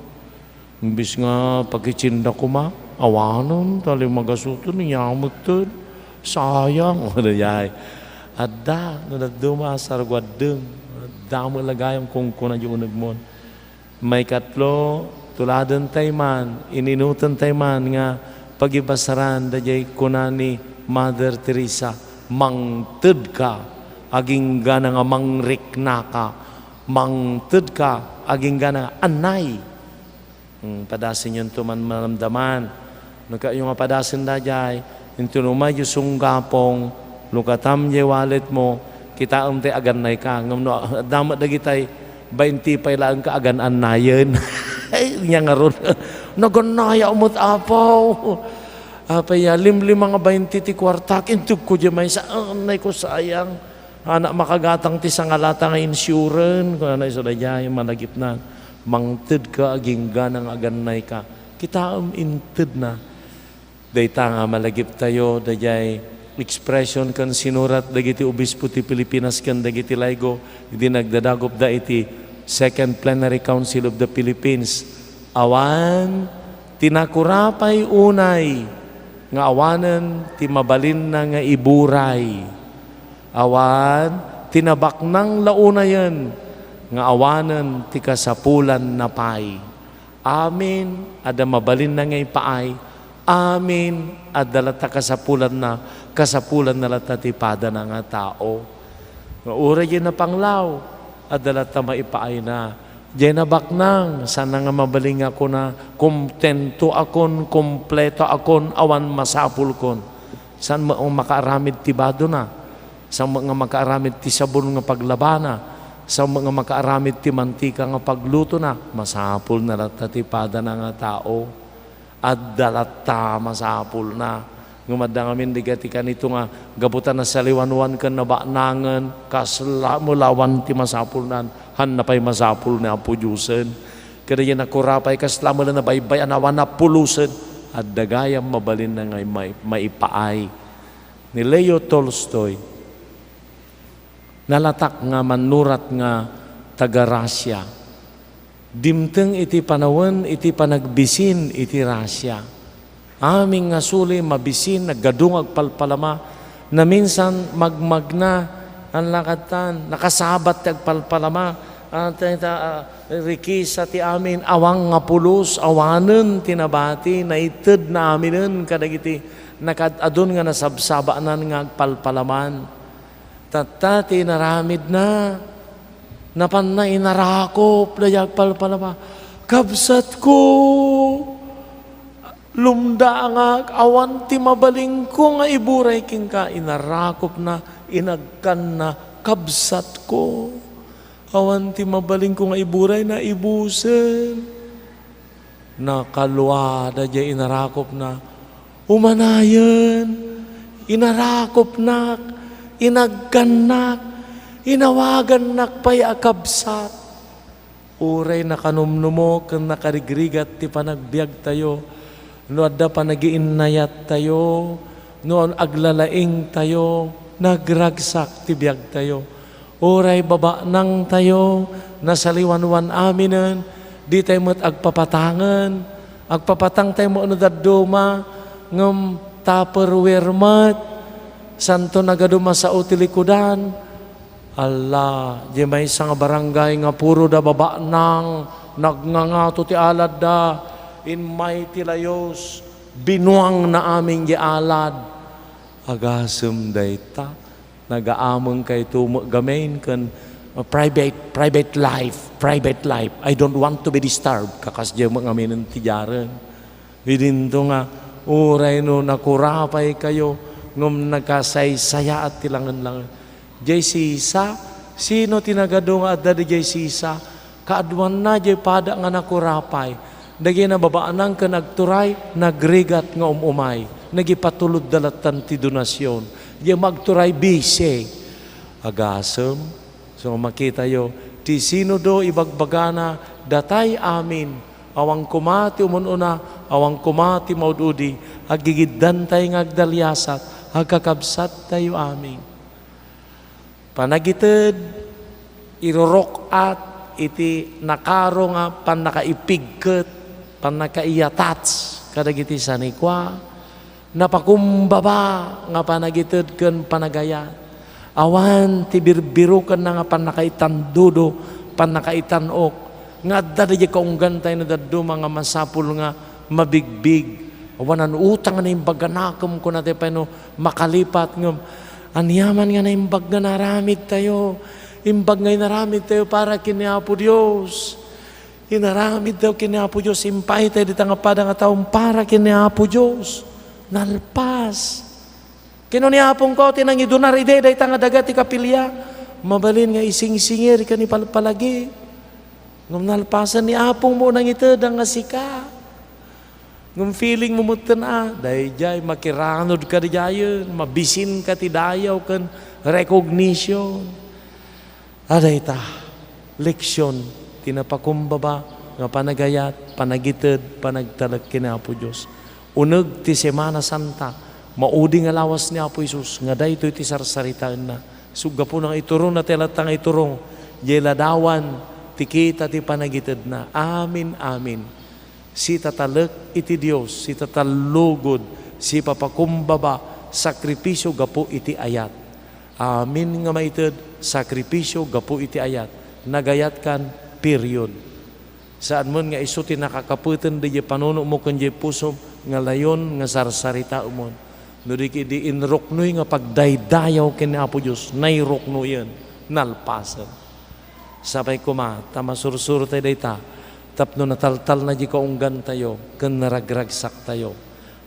imbes nga pakitsinda koma, awanen, ta limagasoten, inyameten. Sayang, dayay. Adda, no dadduma, sarguaddem. Adda met la gayam kunkunam diay unegmon. Maikatlo, tuladentay man, ininutentay man nga pagibasaran daydiay kuna ni Mother Teresa, "Mangtedka, agingga nga mangriknaka. Mangtedka, agingga nga annay." Hmm, padasenyo to man maramdaman. No kayatyo nga padasen daydiay, inton umayyo sunggapong, lukatam diay walletmo, kitaem tay agannayka. Ngem no adda met dagitay bainti pay laeng ka agan-annayen. Ay, nia ngarud. Nagannayak met, Apo. Apay, ya, limlima nga bainti ti kuartak, intedko diay maysa, annayko, sayang. Anak, makagatang ti sangalata nga insurance, kunana isu daydiay, malagipna. "Mangtedka, agingga nga agannayka." Kitaem, intedna. Dayta nga malagiptayo, daydiay expression ken sinurat dagiti obispo ti Pilipinas ken dagiti laygo idi nagdadagupda iti Second Plenary Council of the Philippines. Awan ti nakurapay unay nga awanen ti mabalinna nga iburay. Awan ti nabaknang la unayen nga awanen ti kasapulanna pay. Amin, adda mabalinna nga ipaay. Amin, adda latta kasapulanna, kasapulanna latta ti padana nga tao. Nga uray diay napanglaw, adda latta maipaayna. Diay nabaknang, saan nga mabalin nga kuna, "Kontento akon, kompleto akon, awan masapulkon." Saan met nga makaaramid ti badona? Saan met nga makaaramid ti sabon nga paglabana? Saan met nga makaaramid ti mantika nga paglutona? Masapulna latta ti padana nga tao. Adda latta masapulna. Ngem adda ngamin dagiti kanito nga gapu ta nasaliwanwan ken nabaknangen, kasla met la awan ti masapulna, hanna pay masapul ni Apo Diosen. Ket dagiti nakurapay, kasla met la nabaybay-an, awan napulosen. Adda gayam mabalinna nga mai-, maipaay. Ni Leo Tolstoy, nalatak nga mannurat nga taga-Russia. Dimteng iti panawen iti panagbisin iti Russia. Amin nga suli, mabisin, nagadu nga agpalpalama. Naminsan, magmagna, an lakatan, nakasabat ti agpalpalama. Ah, ta, ta, ah, rikisa ti amin, awan nga pulos, awanen ti nabati, naited na aminen kadagiti nakaad-adun nga nasabsabanan nga agpalpalaman. Tatta ti inaramidna. Napanna inarakop daydiay agpalpalama, "Kabsatko, lumdaangak, awan ti mabalinko nga iburay kenka." Inarakopna, inagkanna, "Kabsatko, awan ti mabalinko nga iburay, naibusen." Nakalua daydiay inarakopna. Umanayen, inarakopnak, inagkannak, inawagannak pay a kabsat. Uray nakanumnumok ken nakarigrigat ti panagbiagtayo, no adda panagiinnayattayo, no aglalaingtayo, nagragsak ti biagtayo. Uray babaknangtayo, nasaliwanwan aminen, ditayo met agpapatangen, agpapatangtayo met no dadduma, ngem Tupperware met, santo nagaduma sao ti likudan. Alla, diay maysa nga barangay nga puro da babaknang, nagngangato ti aladda, immay ti layus, binuangna amin diay alad. Agasem dayta. Nagaameng kayto met gamin ken, uh, private, private life, private life. "I don't want to be disturbed," kakasdiay met ngaminen ti diaren. Idinto nga, uray no nakurapay kayo, ngem nakasaysayaat ti langen-langen. Diay sisa, sino ti nagadu nga adda diay sisa? Kaaduanna diay pada nga nakurapay. Dagiti nababaknang ken agturay, nagrigat nga um-umay. Nagipatulodda lattan ti donasion. Diay magturay, bisi. Agasem, so makitayo, ti Sinodo ibagbagana, datay amin, awan koma ti umun-una, awan koma ti maud-udi, aggigiddantayo nga agdaliasat, agkakabsattayo amin. Panagited, irurok-at iti nakaro nga pannakaipigket, pannakaiatats kadagiti sanikua, napakumbaba nga panagited ken panagayat. Awan ti birbirokenna nga pannakaitandudo, pannakaitan-ok, nga adda daydiay kaunggantayo no dadduma nga masapul nga mabigbig. Awan a utang nga naimbag nga nakem, kunatayo pay no makalipat, ngem aniaman nga naimbag nga naaramidtayo, imbag nga inaramidtayo para ken ni Apo Dios. Inaramidtayo ken ni Apo Dios, impaaytayo dita nga pada nga tawen para ken ni Apo Dios. Nalpas. Kinuna ni Apongko ti nangidunar idi dayta nga daga ti kapilya, mabalin nga isingsingir ken ipalpalagi. Ngem nalpasen ni Apongmo nangited nga sika. Ngem feelingmo metten a, daydiay, makiranod ka daydiayen, mabisin ka ti dayaw ken recognition. A dayta, leksion ti napakumbaba nga panagayat, panagited, panagtalek ken ni Apo Dios. Uneg ti Semana Santa, maudi nga lawas ni Apo Jesus nga daytoy ti sarsaritaenna. Isu gapuna nga iturongna ti alatta nga iturong, diay ladawan ti kita ti panagitedna. Amin, amin. Sitatalek iti Dios, sitatallugod, sipapakumbaba, sakripisio gapu iti ayat. Amin nga maited, sakripisio gapu iti ayat. Nagayatkan, period. Saan met nga isu ti nakakapeten daydiay panunomo ken diay pusom nga layon nga sarsaritaemon. No di ket idi inruknoy nga pagdaydayaw ken ni Apo Dios, nairuknoyen, nalpasen. Sapay koma ta masursurtayo dayta tapno nataltalna diay kaunggantayo ken naragragsaktayo.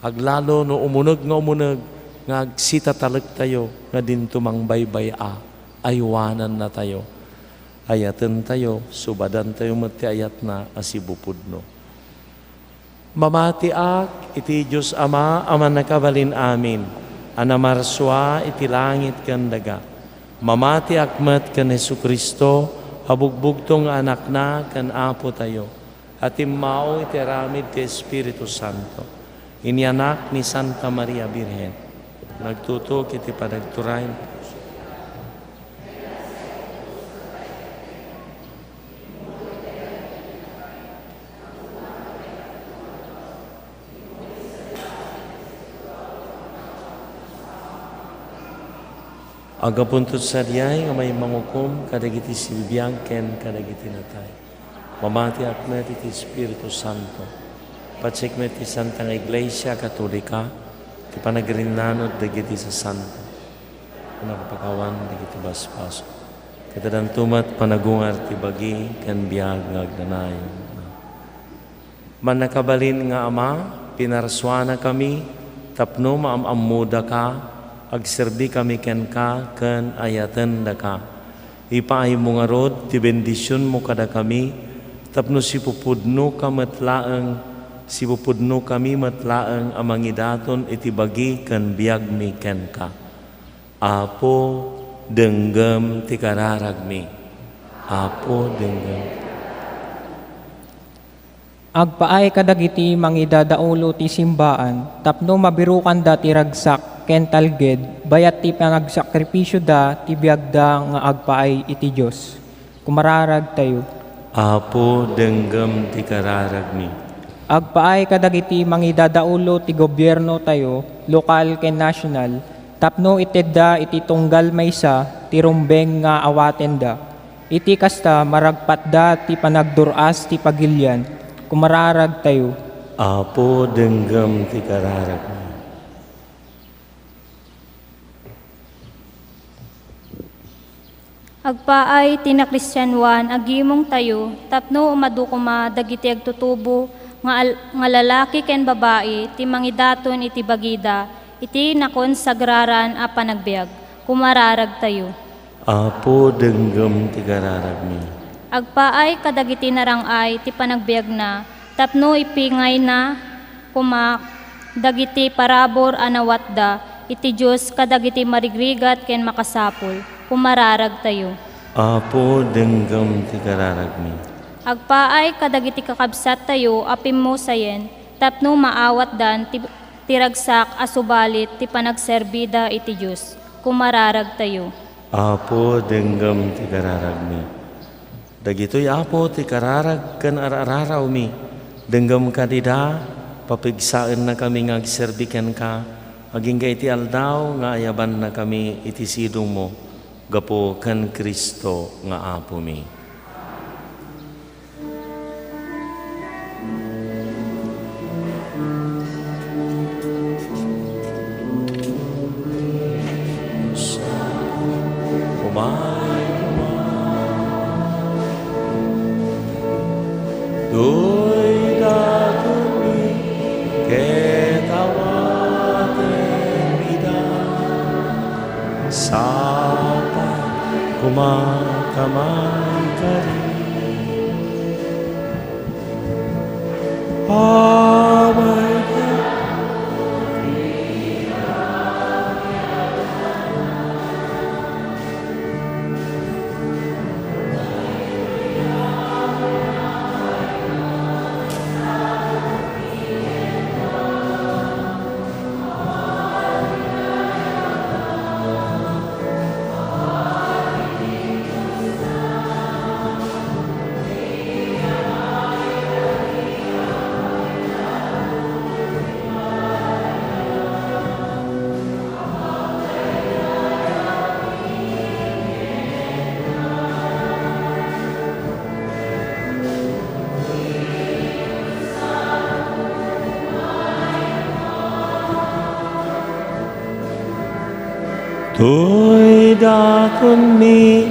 Aglalo no umuneg nga umuneg nga agsitatalektayo nga dinto mangbaybay-a, aywanannatayo. Ayatentayo, subadantayo met ti ayatna a sibupudno. Mamatiak iti Dios Ama a Mannakabalin-amin, a namarsua iti langit ken daga. Mamatiak met ken Jesu-Cristo a bugbugtong nga Anakna ken Apotayo, a timmao iti aramid ti Espiritu Santo. Inianak ni Santa Maria Birhen. Nagtutok iti panagturay. Aggapunto sadiay nga maimangukom kadagiti sibibiag ken kadagiti natay. Mamatiak met iti Espiritu Santo. Patsek met ti Santa nga Iglesia Katolika, ti panagrinnanod dagiti sasanto, panagpakawan dagiti basbasol. Ket addanto met panagungar ti bagi ken biag nga agnanayon. Mannakabalin nga Ama, pinarsuanakami tapno maam-ammodaka, agserbikami kenka, ken ayatendaka. Ipaaymo ngarud ti bendisionmo kadakami tapno sipupudnoka met laeng, sipupudnokami met laeng a mangidaton iti bagi ken biagmi kenka. Apo, denggem ti kararagmi. Apo, denggem. Agpaay kadagiti mangidadaulo ti simbaan tapno mabirokanda ti ragsak ken talged bayat ti panagsakripisioda ti biagda nga agpaay iti Dios. Kumararagtayo. Apo, denggem ti kararagmi. Agpaay kadagiti mangidadaulo ti gobiernotayo, lokal ken nasional, tapno itedda iti tunggal maysa ti rumbeng nga awatenda. Iti kasta, maragpatda ti panagdur-as ti pagilian. Kumararagtayo. Apo, denggem ti kararagmi. Agpaay ti nakristianoan a gimongtayo tapno umadu koma dagiti agtutubo nga al-, nga lalaki ken babai ti mangidaton iti bagida iti nakonsagraran a panagbiag. Kumararagtayo. Apo, denggem ti kararagmi. Agpaay kadagiti narang-ay ti panagbiagna tapno ipingayna koma dagiti parabur a nawatda iti Dios kadagiti marigrigat ken makasapul. Kumararagtayo. Apo, denggem ti kararagmi. Agpaay kadagiti kakabsattayo a pimmusayen tapno maawatdan ti, ti ragsak a subalit ti panagserbida iti Dios. Kumararagtayo. Apo, denggem ti kararagmi. Dagitoy, Apo, ti kararag ken ar-ararawmi. Denggem kadida, papigsaennakami nga agserbi kenka, agingga iti aldaw nga ayabannakami iti sidongmo. Gapu ken Cristo nga Apomi. Umay, umay. Toy datonmi ket awatem ida. Sapay koma ta maikari. Amay Toy datonmi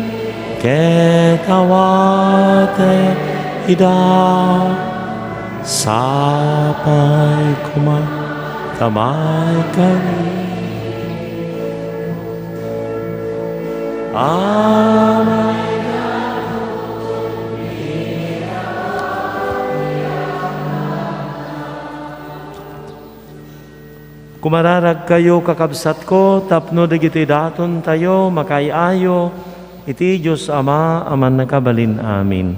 ket awatem ida. Sapay koma ta maikari. Amay. Kumararagkayo, kakabsatko, tapno dagitoy datontayo makaay-ayo iti Dios Ama a Mannakabalin-amin.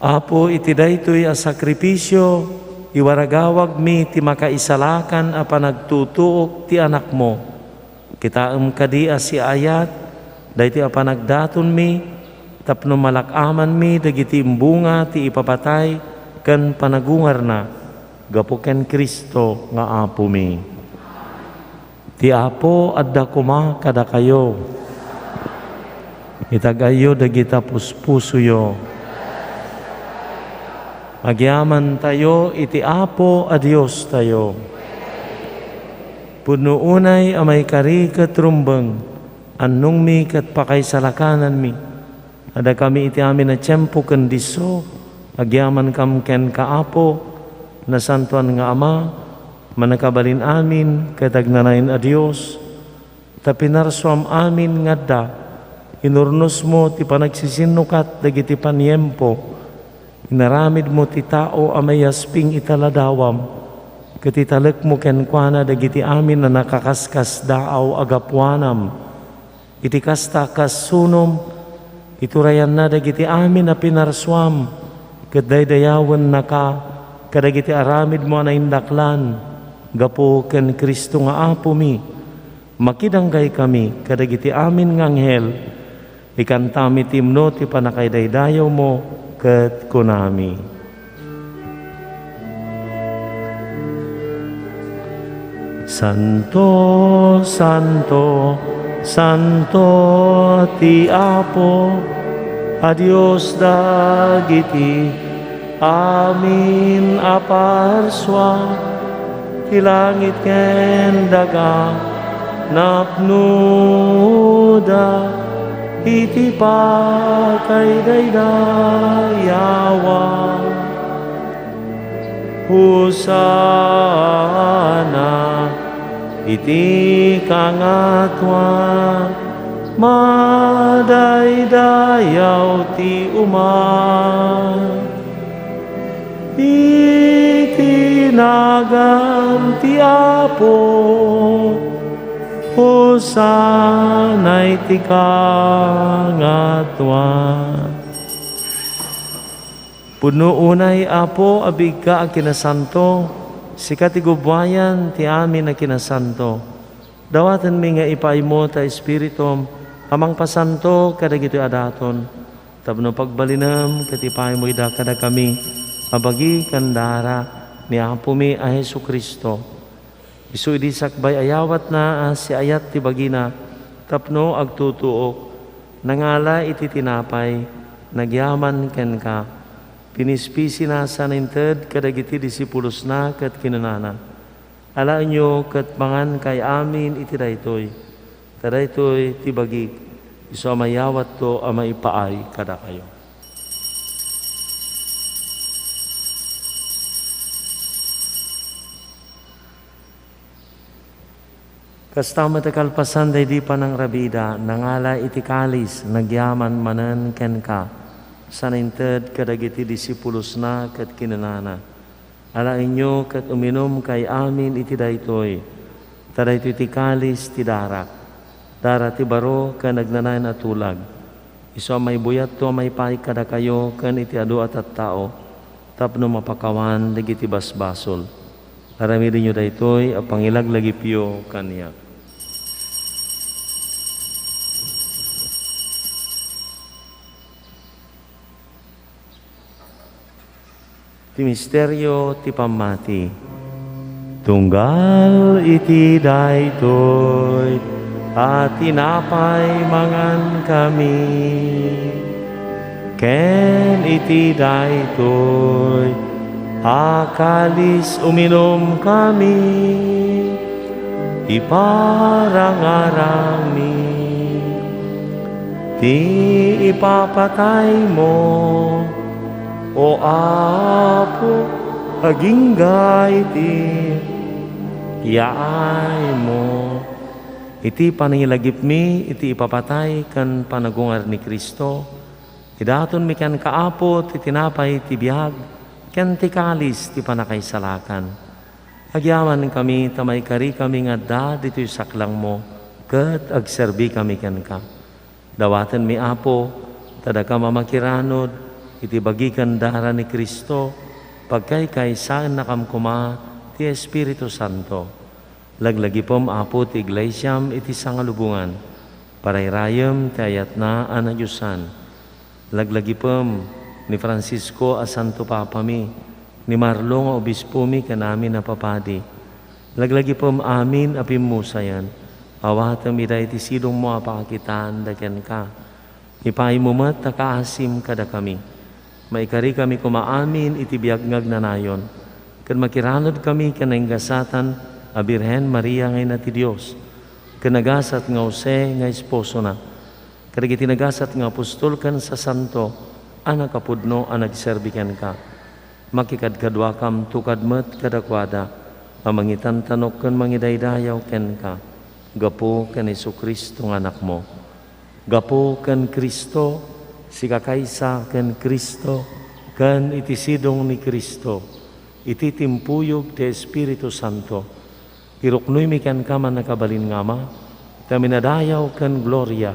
Apo, iti daytoy a sakrifisio, iwaragawagmi ti makaisalakan a panagtutuok ti Anakmo. Kitaem kadi a siaayat daytoy a panagdatonmi tapno malak-amanmi dagiti imbunga ti ipapatay ken panagungarna gapu ken Cristo nga Apomi. Ti Apo adda koma kadakayo. Itag-ayyo dagita puspusoyo. Agyamantayo iti Apo a Diostayo. Pudno unay a maikari ket rumbeng, annongmi ket pakaisalakananmi. Addakami iti amin a tiempo ken disso, agyamankam kenka, Apo, Nasantoan nga Ama, Mannakabalin-amin ket agnanayon a Dios, ta pinarsuam amin nga adda, inurnosmo ti panagsisinukat dagiti paniempo, inaramidmo ti tao a maiyasping ita ladawam, ket italekmo kenkuana dagiti amin a nakaskasdaaw a gapuanam. Iti kasta, kas sunom, iturayanna dagiti amin a pinarsuam, ket daydayawennaka kadagiti aramidmo a naindaklan gapu ken Cristo nga Apomi. Makidanggay kami kadagiti amin nga anghel, ikantami ti imno ti pannakaidaydayawmo, ket kunami: Santo, santo, santo ti Apo a Dios dagiti amin a parsua, ti langit ken daga napnoda iti pakaidaydayawa. Hosanna iti kangatoan, madaydayaw ti umay iti nagan ti Apo. Hosanna iti kangatoan. Pudno unay, Apo, a biigka a kinasanto, sika ti gubbuayan ti amin a kinasanto. Dawatenmi nga ipaaymo ta Espiritum a mangpasanto kadagitoy a daton. Tapno pagbalinem ket ipaymo ida kadakami a bagi ken dara ni Apomi a Jesu-Cristo. Isu idi sakbay a yawatna a siayat ti bagina tapno agtutuok, nangala iti tinapay, nagyaman kenka, pinispisina sana inted kadagiti disipulosna ket kinunana, "Alaenyo ket mangankay amin iti daytoy, ta daytoy ti bagik, isu a mayawatto a maipaay kadakayo." Kasta met a kalpasan daydi panangrabiida, nangala iti kalis, nagyaman manen kenka, sana inted kadagiti disipulosna ket kinunana, "Alaenyo ket uminumkay amin iti daytoy, ta daytoy ti kalis ti darak, dara ti baro ken agnanayon a tulag, isu a maibuyatto a maipaay kadakayo ken iti adu a tattao tapno mapakawan dagiti basbasol. Aramidenyo daytoy a pangilaglagipyo kaniak." Ti misterio ti pammati. Tunggal iti daytoy a tinapay mangankami, ken iti daytoy a kalis uminumkami, iparangarangmi ti ipapataymo, O Apo, agingga iti yaaymo. Iti panangilagipmi iti ipapatay ken panagungar ni Cristo, idatonmi kenka, Apo, ti tinapay ti biag ken ti kalis ti pannakaisalakan. Agyamankami ta maikarikami nga adda ditoy saklangmo ket agserbikami kenka. Dawatenmi, Apo, ta dakam a makiranod iti bagi ken dara ni Cristo, pagkaykaysaennakam koma ti Espiritu Santo. Laglagipem, Apo, ti iglesiam iti sangalubongan. Parayrayem ti ayatna a nadiosan. Laglagipem ni Francisco a Santo Papami, ni Marlo nga Obispomi ken amin a papadi. Laglagipem amin a pimmusayan. Awatem ida iti sidongmo a pakakitaan da kenka. Ipaaymo met a kaasim kadakami. Maikarikami koma amin iti biag nga agnanayon, ket makiranudkami ken naingasatan a Birhen Maria nga Ina ti Dios, ken nagasat nga Jose nga esposona, kadagiti nagasat nga apostol ken sasanto a nakapudno a nagserbi kenka. Makikadkaduakam tukad met kadakuada a mangitantanok ken mangidaydayaw kenka gapu ken Jesu-Cristo nga Anakmo. Gapu ken Cristo, sikakaysa ken Cristo, ken iti sidong ni Cristo, iti timpuyog ti Espiritu Santo, iruknoymi kenka, mannakabalin nga Ama, ti aminadayaw ken gloria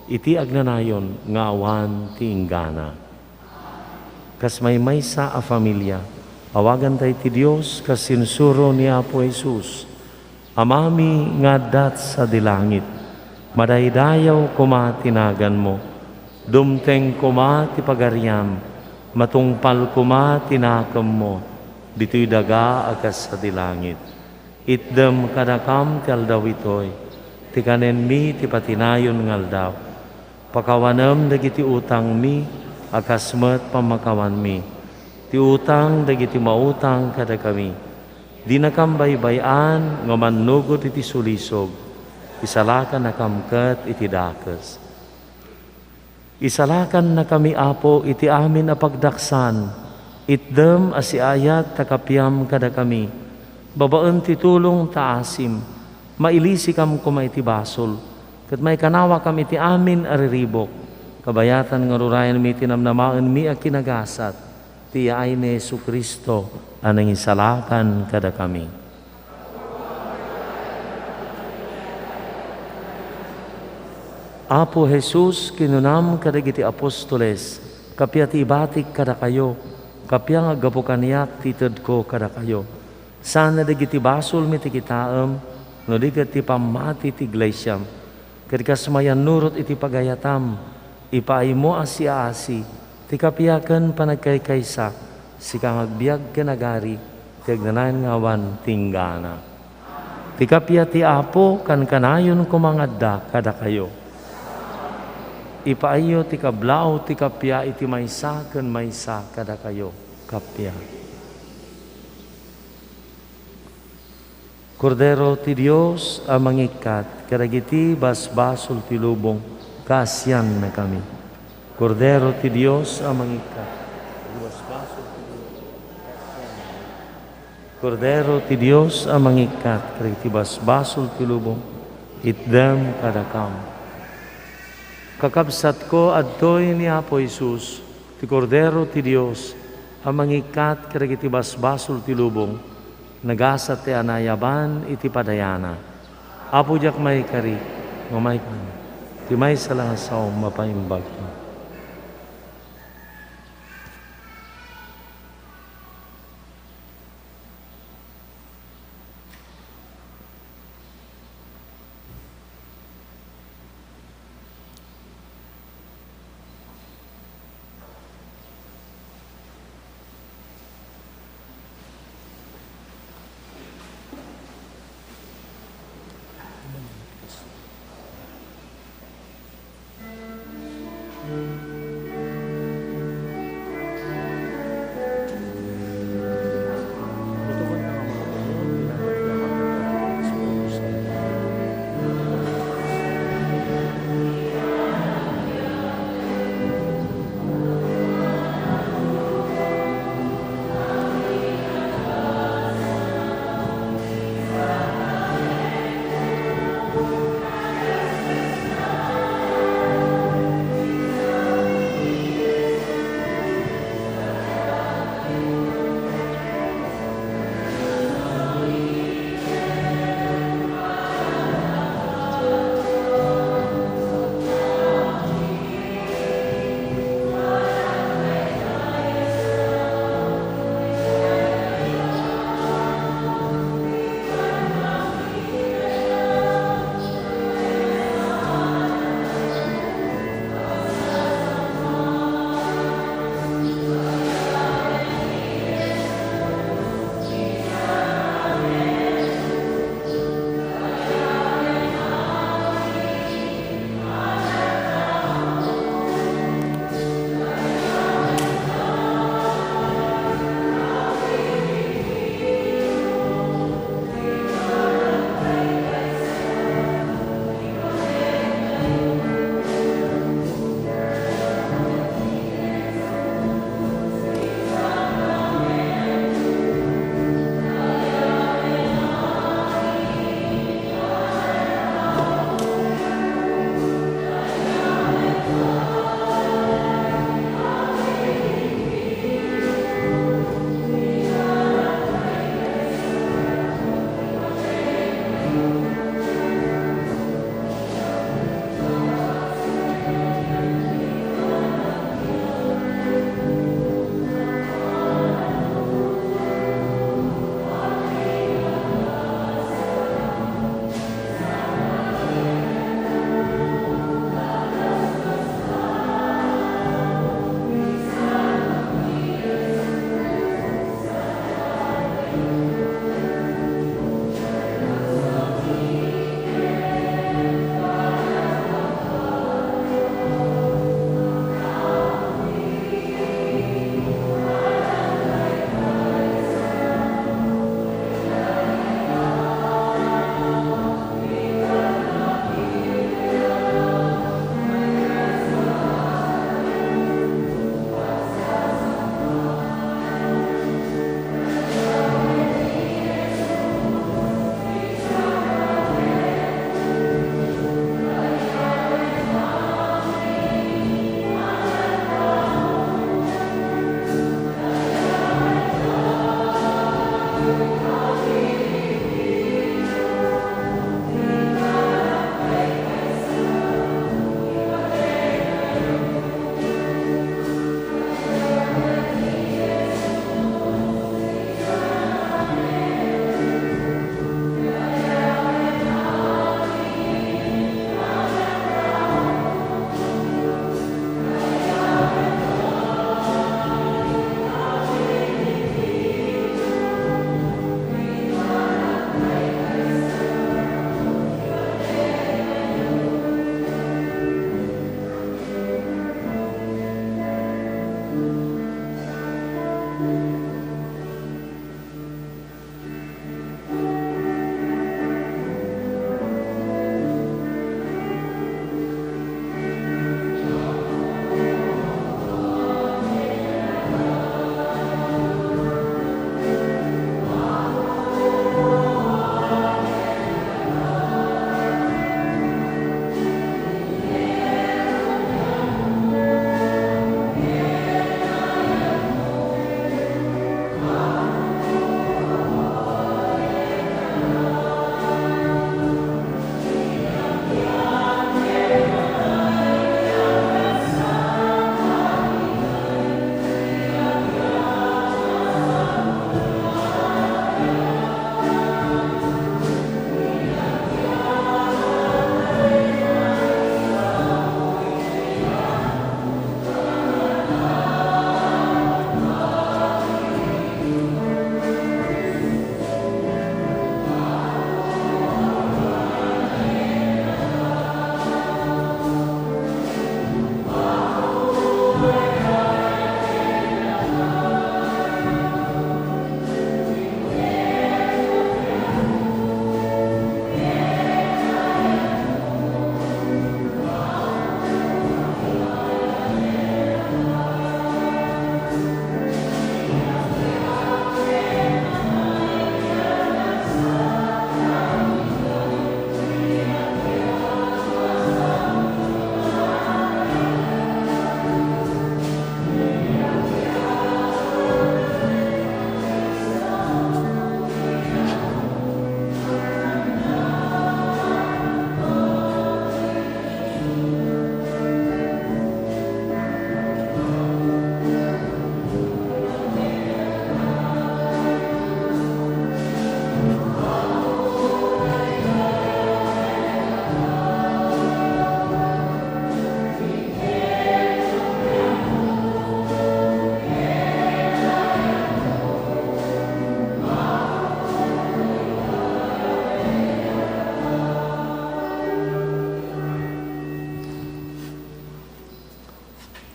iti agnanayon nga awan ti inggana. Kas maymaysa a familia, awaganta iti Dios kas sinsuro ni Apo Jesus, Amami nga adda sadi langit, madaydayaw koma ti naganmo. Dumteng koma ti pagariam, matungpal koma ti nakemmo, ditoy daga a kas sadi langit. Itdem kadakam ti aldaw itoy, ti kanenmi ti patinayon nga aldaw. Pakawanem dagiti utangmi a kas met pammakawanmi ti utang dagiti mautang kadakami. Dinakam baybay-an nga mannugod iti sulisog, isalakannakam ket iti dakes. Isalakannakami, Apo, iti amin a pagdaksan, itdem a siayat ta kapiam kadakami, babaen ti tulong ta asim, mailisikam koma iti basol, ket maikanawakam iti amin a riribuk, kabayatan nga rurayenmi ti namnamaenmi a kinagasat, ti yaay ni Jesu-Cristo a nangisalakan kadakami. Apo Jesus, kinunam kadagiti apostoles, "Kappia ti ibatik kadakayo, kappia nga aggapu kaniak ti itedko kadakayo." Sana dagiti basolmi ti kitaem, no di ket ti pammati ti iglesiam. Ket kas mayannurot iti pagayatam, Ipaaymo a siaasi ti kappia ken panagkaykaysa, sika nga agbiag ken agari ti agnanayon nga awan ti inggana. Ti kappia ti Apo kankanayon koma nga adda kadakayo. Ipaayyo ti kablaaw ti kappia iti maysa ken maysa kadakayo. Kappia. Kordero ti Dios a mangikkat kadagiti basbasol ti lubong, kaasiannakami. Kordero ti Dios a mangikkat kadagiti basbasol ti lubong, kaasiannakami. Kordero ti Dios a mangikkat kadagiti basbasol ti lubong, itdem kadakam. Kakabsatko, adtoy ni Apo Jesus, ti Kordero ti Dios a mangikkat kadagiti basbasol ti lubong, nagasat ti anayaban iti padayana. Apo, diak maikari, nga maipan ti maysa la nga sao mapaimbag.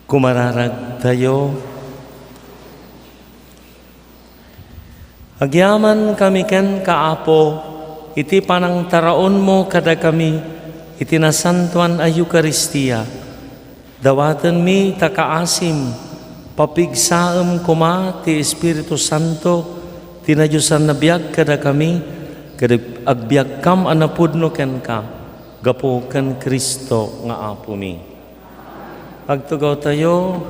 Kumararagtayo. Agyamankami kenka, Apo, iti panangtaraonmo kadakami iti nasantoan a Eukaristia. Dawatenmi ta kaasim, papigsaem koma ti Espiritu Santo, ti nadiosan a biag kadakami, ket agbiagkam a napudno kenka, gapu ken Cristo nga Apomi. Agtugawtayo.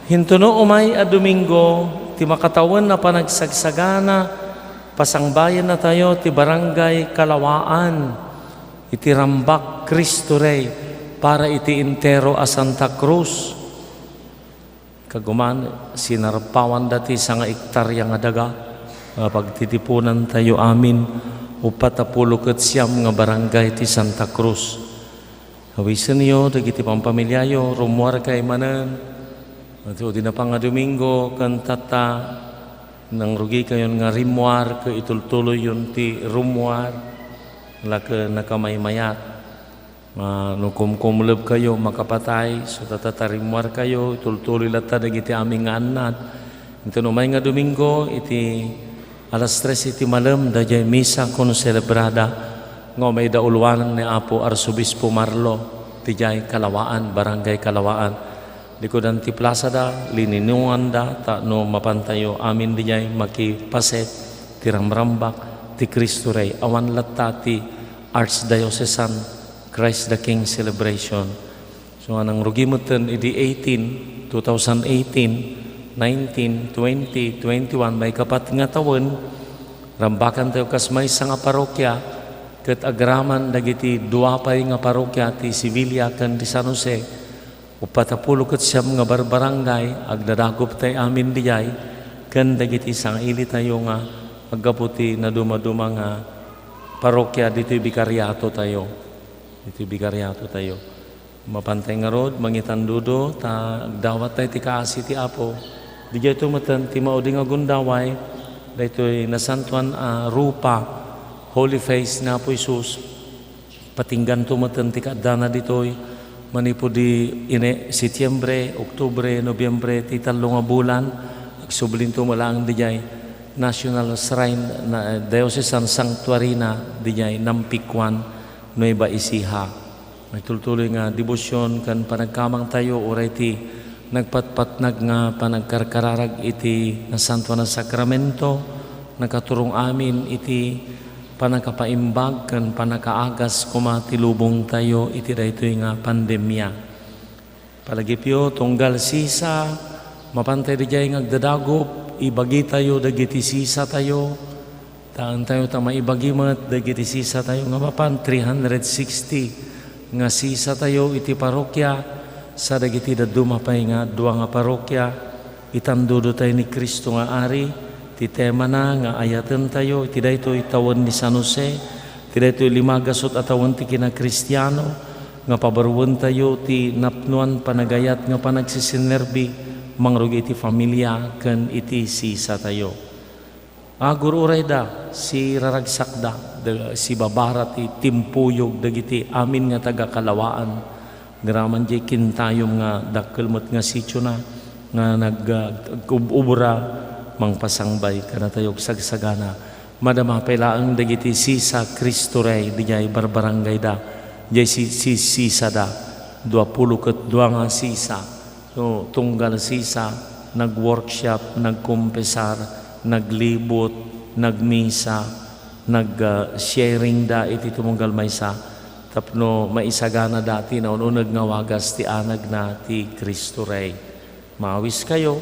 Intono umay a Domingo, ti makatawen a panagsagsagana, pasangbayannatayo ti Barangay Kalawaan iti Rambak Cristo Rey para iti entero a Santa Cruz. Kaguman, sinarpawanda ti sanga ektarya nga daga nga pagtitiponantayo amin, uppat a pulo ket siam nga barangay ti Santa Cruz. Awisenyo dagiti pampamiliayo, rummuarkay manen. Iti udi na pang nga Domingo, ken tatta, nangrugikayon nga rimmuar, ket itultuloyyon ti rummuar, la ket nakamaymayat. Ma-, no kumkumlebkayo, makapatay, so tatta ta rimmuarkayo, itultuloy latta dagiti amin nga annad. Inton umay nga Domingo, iti alas tres iti malem, daydiay misa concelebrada nga umayda uloanan ni Apo Arsobispo Marlo, didiay Kalawaan, Barangay Kalawaan. Likudan ti plasada, lininunganda, ta no mapantayo amin didiay makipaset ti ramrambak ti Cristo Rey. Awan latta ti Archdiocesan Christ the King celebration. So, nga nangrugi metten idi eighteen, two thousand eighteen, nineteen, twenty, twenty-one, maikapat nga tawen, rambakantayo kas maysa nga parokya, ket agraman dagiti dua pay nga parokya ti Sevilla ken ti San Jose, uppat a pulo ket siam nga barbarangay, agdadaguptay amin diay, ken dagiti sangailitayo nga aggapu ti nadumaduma nga parokya ditoy bikariatotayo. Ditoy bikariatotayo. Mapantay ngarud, mangitandudo, ta agdawattay ti kaasi ti Apo. Didiayto metten ti maudi nga gundaway, daytoy nasantoan a rupa, holy face ni Apo Jesus. Patingganto metten ti kaaddana ditoy, manipud di ine-, Setyembre, Oktubre, Nobyembre, ti tallo nga bulan, agsublinto met laeng didiay National Shrine, na, Diocesan Sanctuary na didiay Nampicuan, Nueva Ecija. Maitultuloy nga debosion ken panagkamangtayo uray ti nagpatpatnag nga panagkarkararag iti Nasantoan a Sakramento, nakaturong amin iti pannakapaimbag ken pannakaagas koma ti lubongtayo iti daytoy nga pandemia. Palagipyo, tunggal sisa, mapantay didiay nga agdadagop, ibagitayo dagiti sisatayo, taentayo ta maibagi met dagiti sisatayo nga mapan three hundred sixty nga sisatayo iti parokya, sa dagiti dadduma pay nga dua nga parokya, Itandudotay ni Cristo nga Ari, ti temana nga ayatentayo iti daytoy tawen ni San Jose, iti daytoy limagasut a tawen ti kinakristiano, nga pabaruentayo ti napnoan panagayat nga panagsisinerbi mangrugi iti familia ken iti sisatayo. Agur-urayda, siraragsakda, da-, sibabara ti timpuyog dagiti amin nga taga-Kalawaan. Agraman diay kintayom nga dakkel met nga sitiona nga nag-, ah, ag-ub-ubra mangpasangbay kadatayo agsagsagana. Madama pay laeng dagiti sisa Cristo Rey diay barbarangayda, diay si-, si-, sisada, dua pulo ket dua nga sisa. So, tunggal sisa, nag-workshop, nagkumpesar, naglibot, nagmisa, nag, ah, sharing da iti tumunggal maysa tapno maisagana da ti naun-uneg nga wagas ti anagna ti Cristo Rey. Mawiskayo,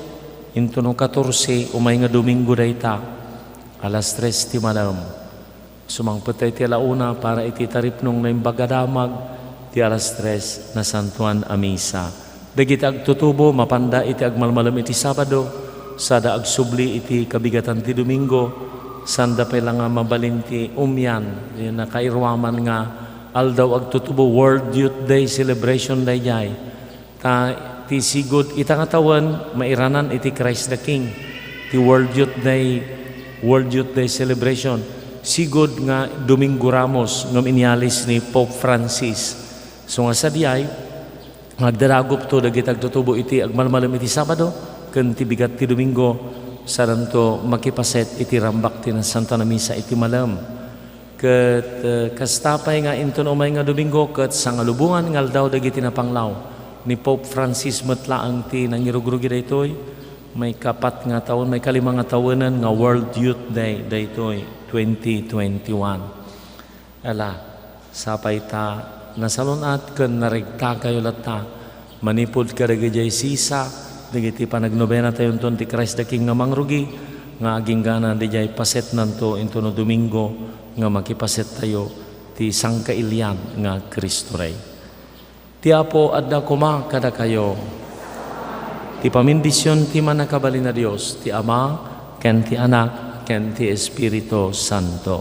intono katorse, umay nga Domingo dayta, alas tres ti malem. Sumangpet tayo iti alauna para iti taripnong Naimbag a Damag ti alas tres, Nasantoan a Misa. Dagiti agtutubo, mapanda iti agmalmalem iti Sabado, sada agsubli iti kabigatan ti Domingo, sanda pay la nga mabalin ti umian, nakairuaman nga aldaw agtutubo, World Youth Day celebration daydiay. Ta ti sigud ita nga tawen, mairanan iti Christ the King. Ti World Youth Day, World Youth Day celebration, sigud nga Domingo Ramos ngem inialis ni Pope Francis. So nga sadiay, Agdaragupto dagiti agtutubo iti agmalmalem iti Sabado ken ti bigat ti Domingo, sadanto makipaset iti rambak ti Nasantoan a Misa iti malem. Ket, eh, kasta pay nga inton umay nga Domingo ket sangalubongan nga aldaw dagiti napanglaw. Ni Pope Francis met laeng ti nangirugrugi daytoy. Maikapat nga tawen, maikalima nga tawenen nga World Youth Day daytoy, twenty twenty-one. Ala, sapay ta nasalun-at ken naregtakayo latta manipud kadagiti sisa dagiti panagnobenatayonton ti Christ the King nga mangrugi, nga aginggana didiay pasetnanto intono Domingo nga makipasettayo ti sangkailian nga Cristo Rey. Ti Apo adda koma kadakayo. Ti pamindision ti Mannakabalin a Dios, ti Ama, ken ti Anak, ken ti Espiritu Santo.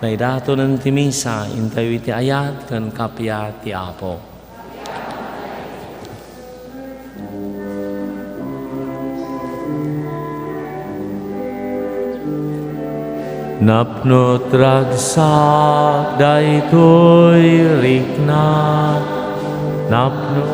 Naidatonen ti misa, intayo iti ayat ken kappia ti Apo. Napno ti ragsak daytoy rikna, napno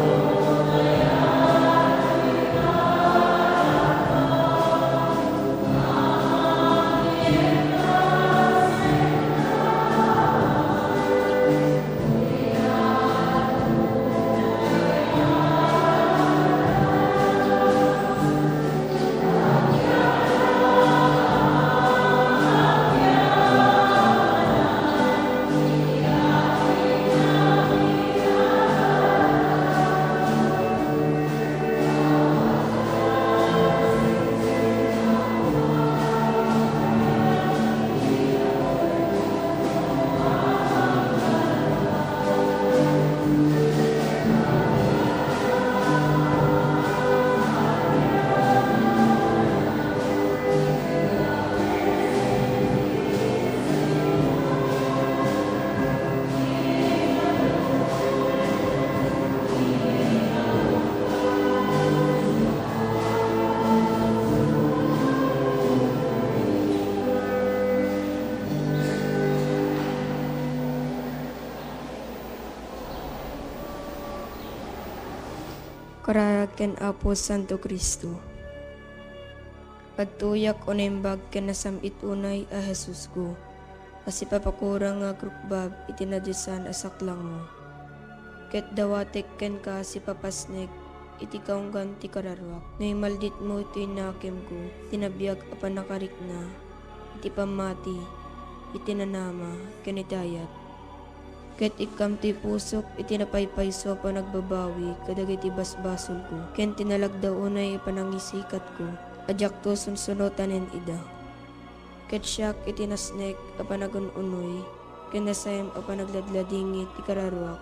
Kararag ken Apo Santo Cristo. Agtuyak o naimbag ken nasam-it unay a Jesusko, a sipapakurang nga agrukbab iti nadiosan a saklangmo. Ket dawatek kenka a sipapasnek iti kaunggan ti kararuak. No imalditmo iti nakemko, iti nabiag a pannakarikna, iti pammati, iti nanama, ken iti ayat. Ket ikkam ti pusok iti napaypayso a panagbabawi kadagiti basbasolko, ken ti nalagda unay a panangisikatko a diakto sunsunotanen ida. Ket siak iti nasnek a panagun-unoy ken nasayam a panagladladingit ti kararuak,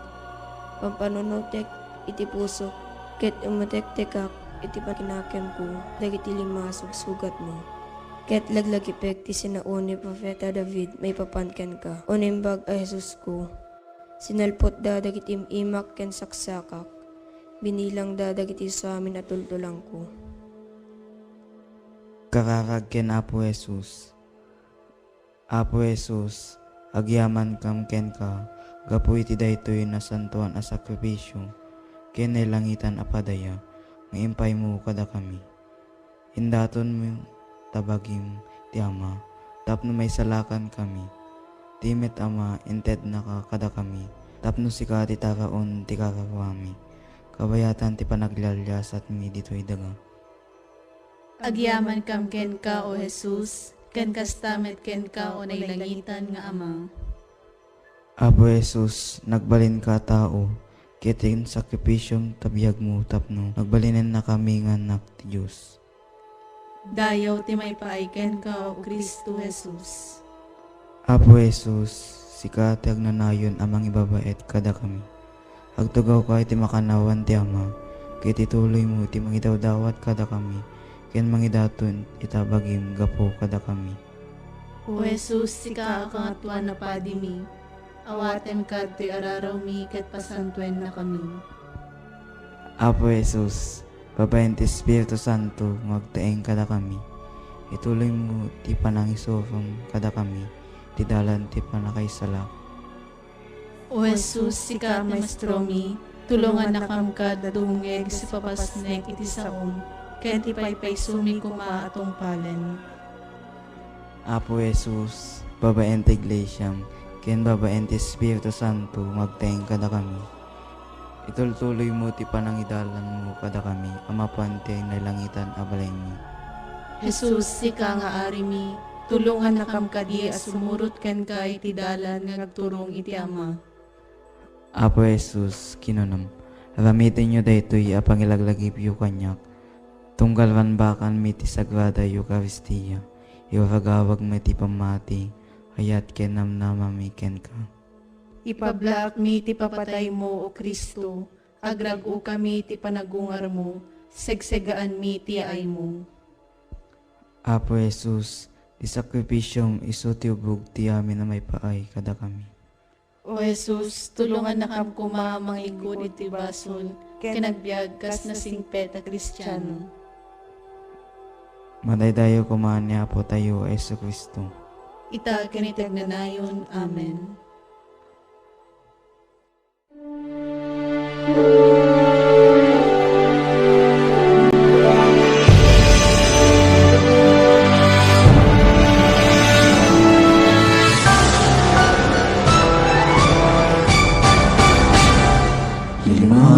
pampanunotek iti pusok, ket imutektekak iti pakinakemko dagiti lima a sugsugatmo. Ket laglagipek ti sinao ni Profeta David maipapan kenka, O Naimbag a Jesusko. Sinalputda dagiti im-imak ken saksakak, binilangda dagiti samin a tultulangko. Kararag ken Apo Jesus. Apo Jesus, agyamankam kenka gapu iti daytoy nasantoan a sakrifisio ken nailangitan a padaya nga impaymo kadakami. Indatonmo ta bagim ti Ama tapno maisalakankami. Ti met Ama, intednaka kadakami tapno sika ti taraon ti kararuami, kabayatan ti panaglialiasatmi ditoy daga. Agyamankam kenka, O Jesus, ken kasta met kenka, O nailangitan nga Ama. Apo Jesus, nagbalinka a tao, ket insakrifisiom ta biagmo tapno nagbalinennakami nga annak ti Dios. Dayaw ti maipaay kenka, O Cristo Jesus. Apo Jesus, sika ti agnanayon a mangibabaet kadakami. Agtugawka iti makannawan ti Ama, ket ituloymo ti mangidawdawat kadakami, ken mangidaton ita bagim gapu kadakami. O Jesus, sika a Kangatoan a Padimi, awatenka ditoy ararawmi ket pasantuennakami. Apo Jesus, babaen ti Espiritu Santo nga agtaeng kadakami, ituloymo ti panangisurom kadakami ti dalan ti pannakaisalak. O Jesus, sika a Maestromi, Tulongannakam kad a dumngeg iti papasnek iti saom, ken ti paypaysomi koma a tungpalen. Apo Jesus, babaen ti Iglesiam, ken babaen ti Espiritu Santo, nga agteng kadakami. Itultuloymo ti panangidalanmo kadakami a mapan ti nailangitan a balaymi. Jesus, sika nga Arimi, tulongannakam kadi a sumurot kenka iti dalan nga agturong iti Ama. Apo Jesus, kinunam, aramitenyo daytoy a pangilaglagipyo kaniak, tunggal ranbakanmi ti Sagrada Eukaristia, iragawagmi ti pammati, ayat ken namnamami kenka. Ipablaakmi ti papataymo, O Cristo, agrag-okami ti panagungarmo, segsegaanmi ti yaaymo. Apo Jesus, ti sakrifisiom isu ti ubog ti amin a maipaay kadakami. O Jesus, tulongannakam koma a mangikkud iti basol ken agbiag kas nasingpet a Kristiano. Madaydayaw koma ni Apotayo a Jesu-Cristo. Ita ken iti agnanayon. Amen. Lima,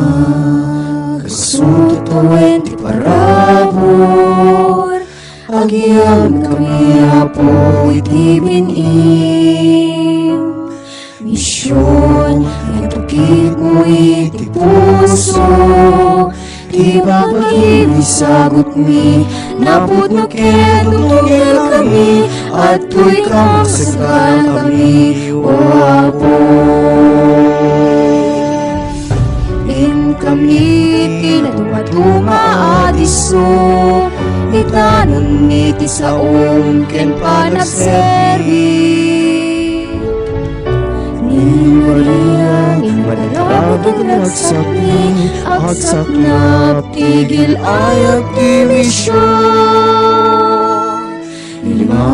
kasu ti tawen ti parabur, agyamankami, Apo, iti bin-im. Mision, intukitmo iti puso, ti babagim isagutmi, napudno ken tutungilkami, adtoy ka maksagana kami, O Apo. Inkami ti nadumaduma a disso, itanonmi ti saom ken panagserbi. Ni Maria, immadiata nga agsakni, agsaknap ti gil-ayag ti mision. Lima,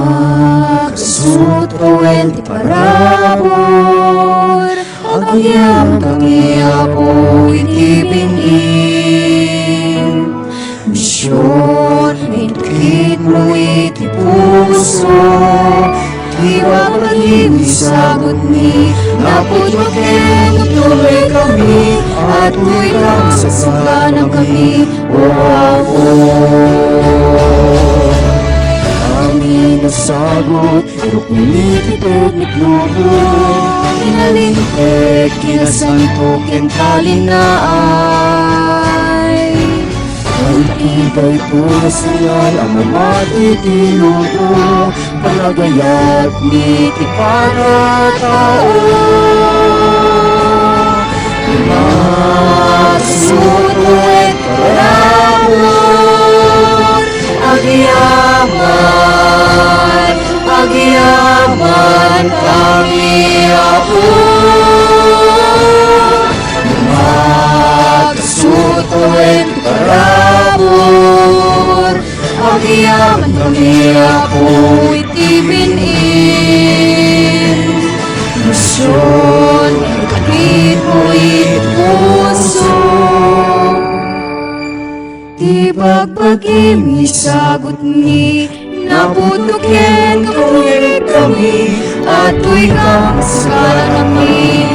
kasu ti tawen ti parabur, agyamankami, Apo, iti bin-im. Mision, intukitmo iti puso, ti babagim isagutmi, napudno ken tutungilkami, adtoy ka maksagana kami, O Apo. Amin a sagut, iruknomi ti teknik lubo, inalinteg, kinasanto, ken talinaay. Ay, iti daytoy a signal a mamati ti lubo, panagayat ni ti pangatao. Masutuek parabur, agyaman, agyaman kami, Apo. Masutuek parabur, agyaman kami, Apo, iti bin-im. Mision, intukitmo iti puso, ti babagim isagutmi, napudno ken tutungilkami, adtoy ka maksagana kami,